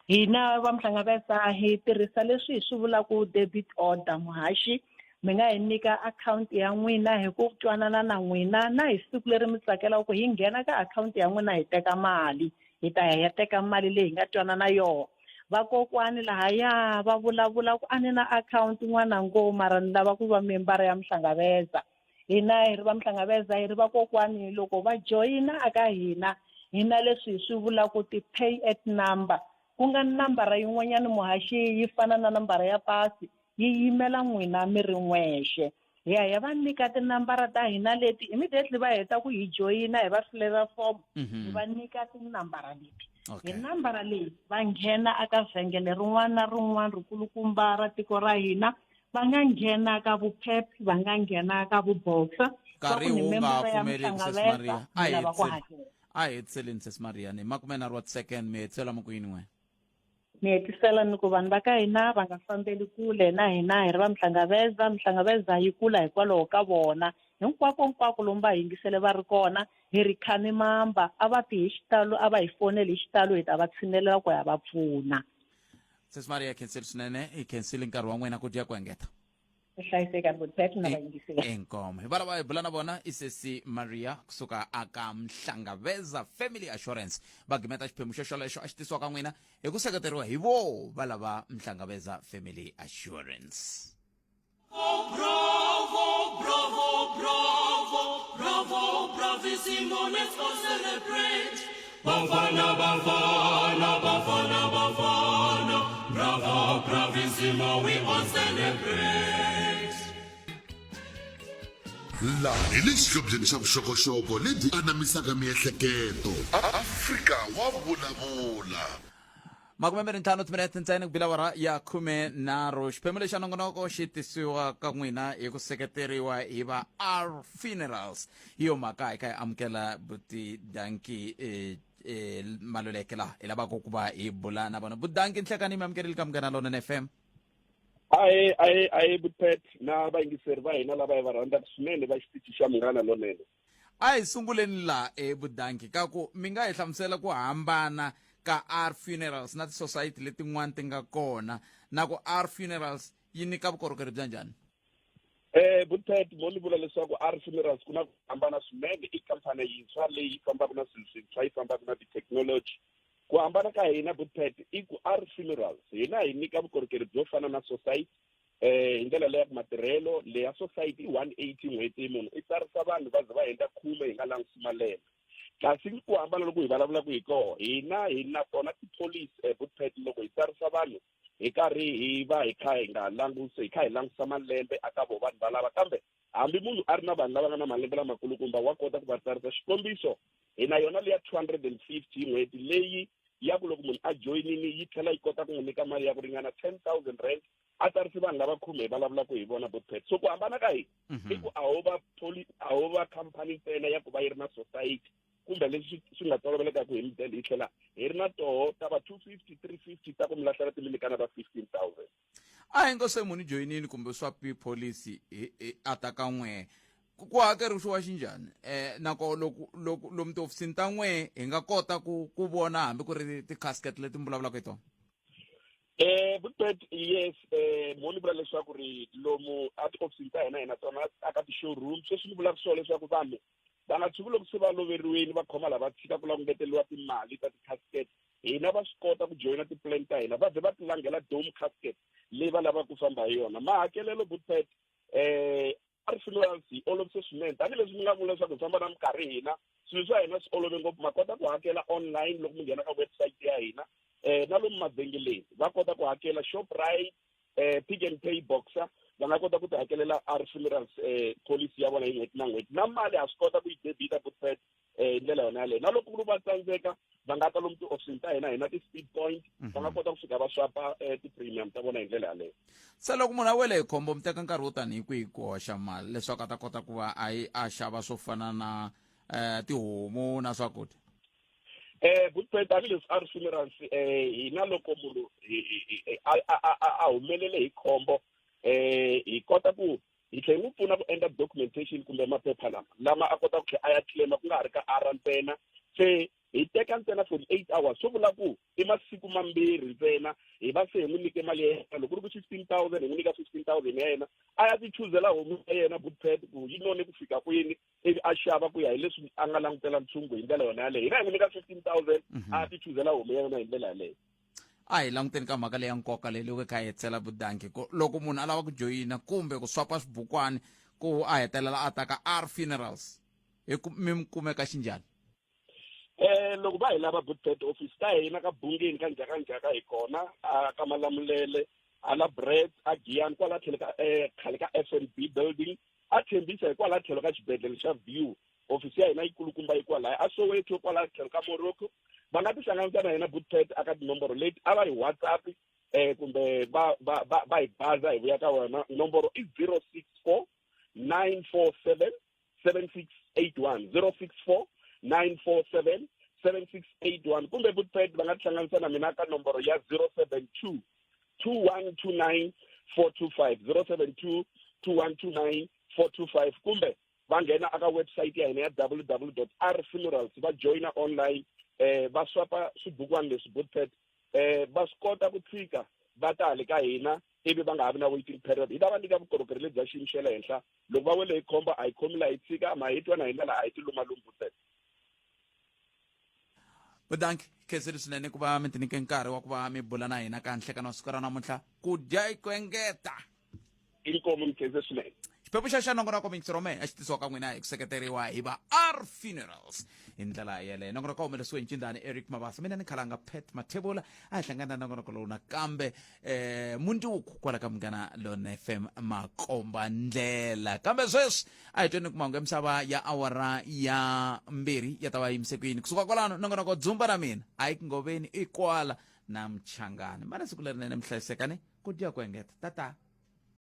hina va Mhlangaveza hi tirhisa leswi hi swi vulaka debit order muhaxi mi nga hi nyika akhawunti ya n'wina hi ku twanana na n'wina na hi siku leri mi tsakelaka ku hi nghena ka akhawunti ya n'wina hi teka mali hi ta ya ya teka mali leyi hi nga twanana yona vakokwani lahaya va vulavula ku a ni na akhawunti n'wanango mara ni lava ku va membara ya Mhlangaveza hina hi ri va Mhlangaveza hi ri vakokwani loko va joyina aka hina hi na leswi hi swi vulaka ti-pay at number ku nga nambara yin'wanyana muhaxi yi fana na nambara ya pasi yi yimela n'wina mi ri n'wexe. Hi ya hi ya va nyika tinambara ta hina leti immediately va heta ku hi joyina hi va filela form hi va nyika tinambara leti. Hi nambara leyi va nghena aka vhengele rin'wana na rin'wana rikulukumba ra tiko ra hina va nga nghena ka vuPep va nga nghena ka vuBoxer swa Nkarhi ku ni wu nga ha membara ya pfumeleki sesi Mhlangaveza Maria. A ni hi lava ku hetiseli hakela. a hi hetiseleni sesi Maria ni makumenharhu wa ti-second mi hetisela mi ku yini n'we? Ni hetisela ni ku vanhu va ka hina va nga fambeli kule na hina hi ri va Mhlangaveza. Mhlangaveza yi kula hikwalaho ka vona. Hinkwako hinkwako lomu va yingisele va ri kona hi ri khani mamba a va ti hi xitalo a va hi foneli hi xitalo hi ta va tshinelela ku ya va pfuna. Sesi Maria khensile swinene hi khensile nkarhi wa n'wina ku dya ku engeta. Hlayiseka Butpet na vayingiseri. Inkomo. Hi valava hi bula na vona i sesi Maria kusuka aka Mhlangaveza Family Assurance. Va gimeta xiphemu xo xolexo a xi tisiwa ka n'wina hi ku seketeriwa hi vo va lava Mhlangaveza Family Assurance. Bravo, bravo, bravo, bravo, bravissimo, let's all celebrate. Bafana, Bafana, Bafana, Bafana, bravo, bravissimo, we all celebrate. Laha hi le xihlobyeni xa vuxokoxoko lebyi anamisaka miehleketo. Afrika wa vulavula. 25 timinete ntsena ku bila awara ya 13 xiphemu lexi xa nongonoko xi tisiwa ka n'wina hi ku seketeriwa hi va R Funerals hi yo mhaka hi kha hi amukela buti Danki eh, eh, Maluleke laha hi lavaka ku va hi bula na vona buti Danki nhlekani mi amukerile ka Munghana Lonene FM Ahe ahe ahe Butpet na vayingiseri va hina lava hi va rhandzaka swinene va xitichi xa Munghana Lonene. A hi sunguleni la eBudanki ka ku mi nga hi hlamusela ku hambana ka R Funerals na tisosayiti letin'wana ti nga kona na ku R Funerals yi nyika vukorhokeri bya njhani? Butpet mo ni vula leswaku R Funerals ku na ku hambana swinene i khampani yintshwa leyi fambaka na swilo swintshwa yi fambaka na tithekinoloji. Ku hambana ka hina Butpet i ku R Funerals hina hi nyika vukorhokeri byo fana na society eh hi ndlela leya ku matirhelo leya society i 180 n'hweti munhu i tsarisa vanhu va ze va hundza khume hi nga langusi malembe kasi ku hambana loko hi vulavulaka hi koho hina hi na tona tipholisi eh, Butpet loko hi tsarisa vanhu hi karhi hi va hi kha hi nga langusi hi kha hi langusa malembe aka vo vanhu valava kambe hambi munhu a ri na vanhu lava nga na malembe lamakulukumba wa kota ku va tsarisa xikombiso hi na yona leya 250 n'hweti leyi ya ku loko munhu a joyinini yi tlhela yi kota ku n'wi nyika mali ya ku ringana 10 000 rand a tsarisi vanhu lava khume hi vulavulaka hi vona Butpet so ku hambana ka hina i ku a ho va poli a ho va khampani ntsena ya ku va yi ri na society kumbe leswi swi nga tolovelekaka hi mudende hi tlhela hi ri na toho ta va 250 350 ta ku mi lahlela timilikana va 15 000. A hi ngo se munhu joyinini kumbe swa policy a ta ka n'we ku hakeriwa xinjhani nako loko loko lomu tihofisini ta n'we hi nga kota ku ku vona hambi ku ri ti-casket leti mi vulavulaka hi tona? Butpet yes mo ni vula leswaku ri lomu a tihofisini ta hina hi na tona aka ti-showroom sweswi ni vulaka swona leswaku vanhu va nga tshuki loko se va loveriwile va khoma lava tshika ku lava ku ngeteleriwa timali ta ti-casket hina va swi kota ku joyina ti-plan ta hina va ze va ti langela dome casket leyi va lavaka ku famba hi yona mahakelelo Butpet R Funerals yi olovise swinene tanihileswi mi nga vula leswaku hi famba na minkarhi hina swilo swa hina swi olove ngopfu ma kota ku hakela online loko mi nghena ka website ya hina na lomu mavhengeleni va kota ku hakela Shoprite Pick n Pay Boxer va nga kota ku ti hakelela R Funerals policy ya vona hi n'hweti na n'hweti na mali ha swi kota ku yi debita Butpet hi ndlela yona yaleyo na loko ku ri va tsandzeka va nga ta lomu tihofisini ta hina hi na ti-speed point va nga kota ku fika va swapa ti-premium ta vona hi ndlela yaleyo. Se loko munhu a wele hi khombo mi teka nkarhi wo tanihi kwihi ku hoxa mali leswaku a ta kota ku va a yi a xava swo fana na tihomu na swakudya? Butpet tanihileswi R Funerals hina loko munhu a humelele hi khombo hi kota ku hi tlhela hi n'wi pfuna ku endla documentation kumbe maphepha lama lama a kota ku tlhela a ya claim ku nga ha ri ka R ntsena se hi teka ntsena 48 hours swo vula ku i masiku mambirhi ntsena hi va se hi n'wi nyike mali ya yena loko ku ri ku 15 000 hi n'wi nyika 15 000 ya yena a ya ti chuzela homu ya yena Butpet ku yi none ku fika kwini ivi a xava ku ya hi leswi a nga langutela ntshungu hi ndlela yona yaleyo hina hi n'wi nyika 15 000 a ti chuzela homu ya yena hi ndlela yaleyo. A hi languteni ka mhaka leya nkoka leyi loko hi kha hi hetisela Budanki ku loko munhu a lava ku joyina kumbe ku swapa swibukwani ku a hetelela a ta ka R Funerals hi ku mi mi kumeka xinjhani? Loko va hi lava Butpet office ta hina ka Bungeni ka Njhaka Njhaka hi kona a ka Malamulele hala Brett a Giyani kwala tlhelo ka khale ka FNB building. A Tembisa hi kwala tlhelo ka xibedhlele xa View. Hofisi ya hina yi kulukumba yi kwalaya a Soweto kwala tlhelo ka Morocco. Va nga tihlanganisa na hina Bootpad aka tinomboro leti a va hi WhatsApp eh kumbe va va va va hi baza hi vuya ka wena. Nomboro i 064 947 7681 064 947 7681 kumbe Bootpad va nga tihlanganisa na mina ka nomboro ya 072 2129 425 072 2129 425 kumbe va nghena aka website ya hina ya www r funerals va joyina online eh va swapa swibukwana leswi bootpad eh va swi kota ku tshika va ta hale ka hina ivi va nga ha vi na waiting period hi ta va nyika vukorhokeri lebyi bya xiyimo xa le henhla loko va wele hi khombo a hi khomi laha hi tshika ma hi twana hi ndlela a hi ti lumalumi bootpad Budanki khensile swinene ku va mi tinyike nkarhi wa ku va mi bula na hina ka nhlekano wa siku ra namuntlha ku dya i ku engeta inkomu mi khense swinene xiphemu xa xa nongonoko mintirho a xi tisiwa ka n'wina hi ku seketeriwa hi va r funerals hi ndlela yeleyo nongonoko humelesiwe hi ncindani eric mabasa mina ni khalanga pet mathebula a hi hlangana na nongonoko lowu nakambe eh mundzuku kwala ka munghana lona fm makomba ndlela kambe sweswi a hi tweni ku mahungu ya misava ya awara ya mbirhi ya ta va yimise ku yini kusuka kwalano nongonoko dzumba na mina a yi ku ngoveni i kwala na mchangani mana siku lerinene mi hlayisekani ku dya ku engeta tata.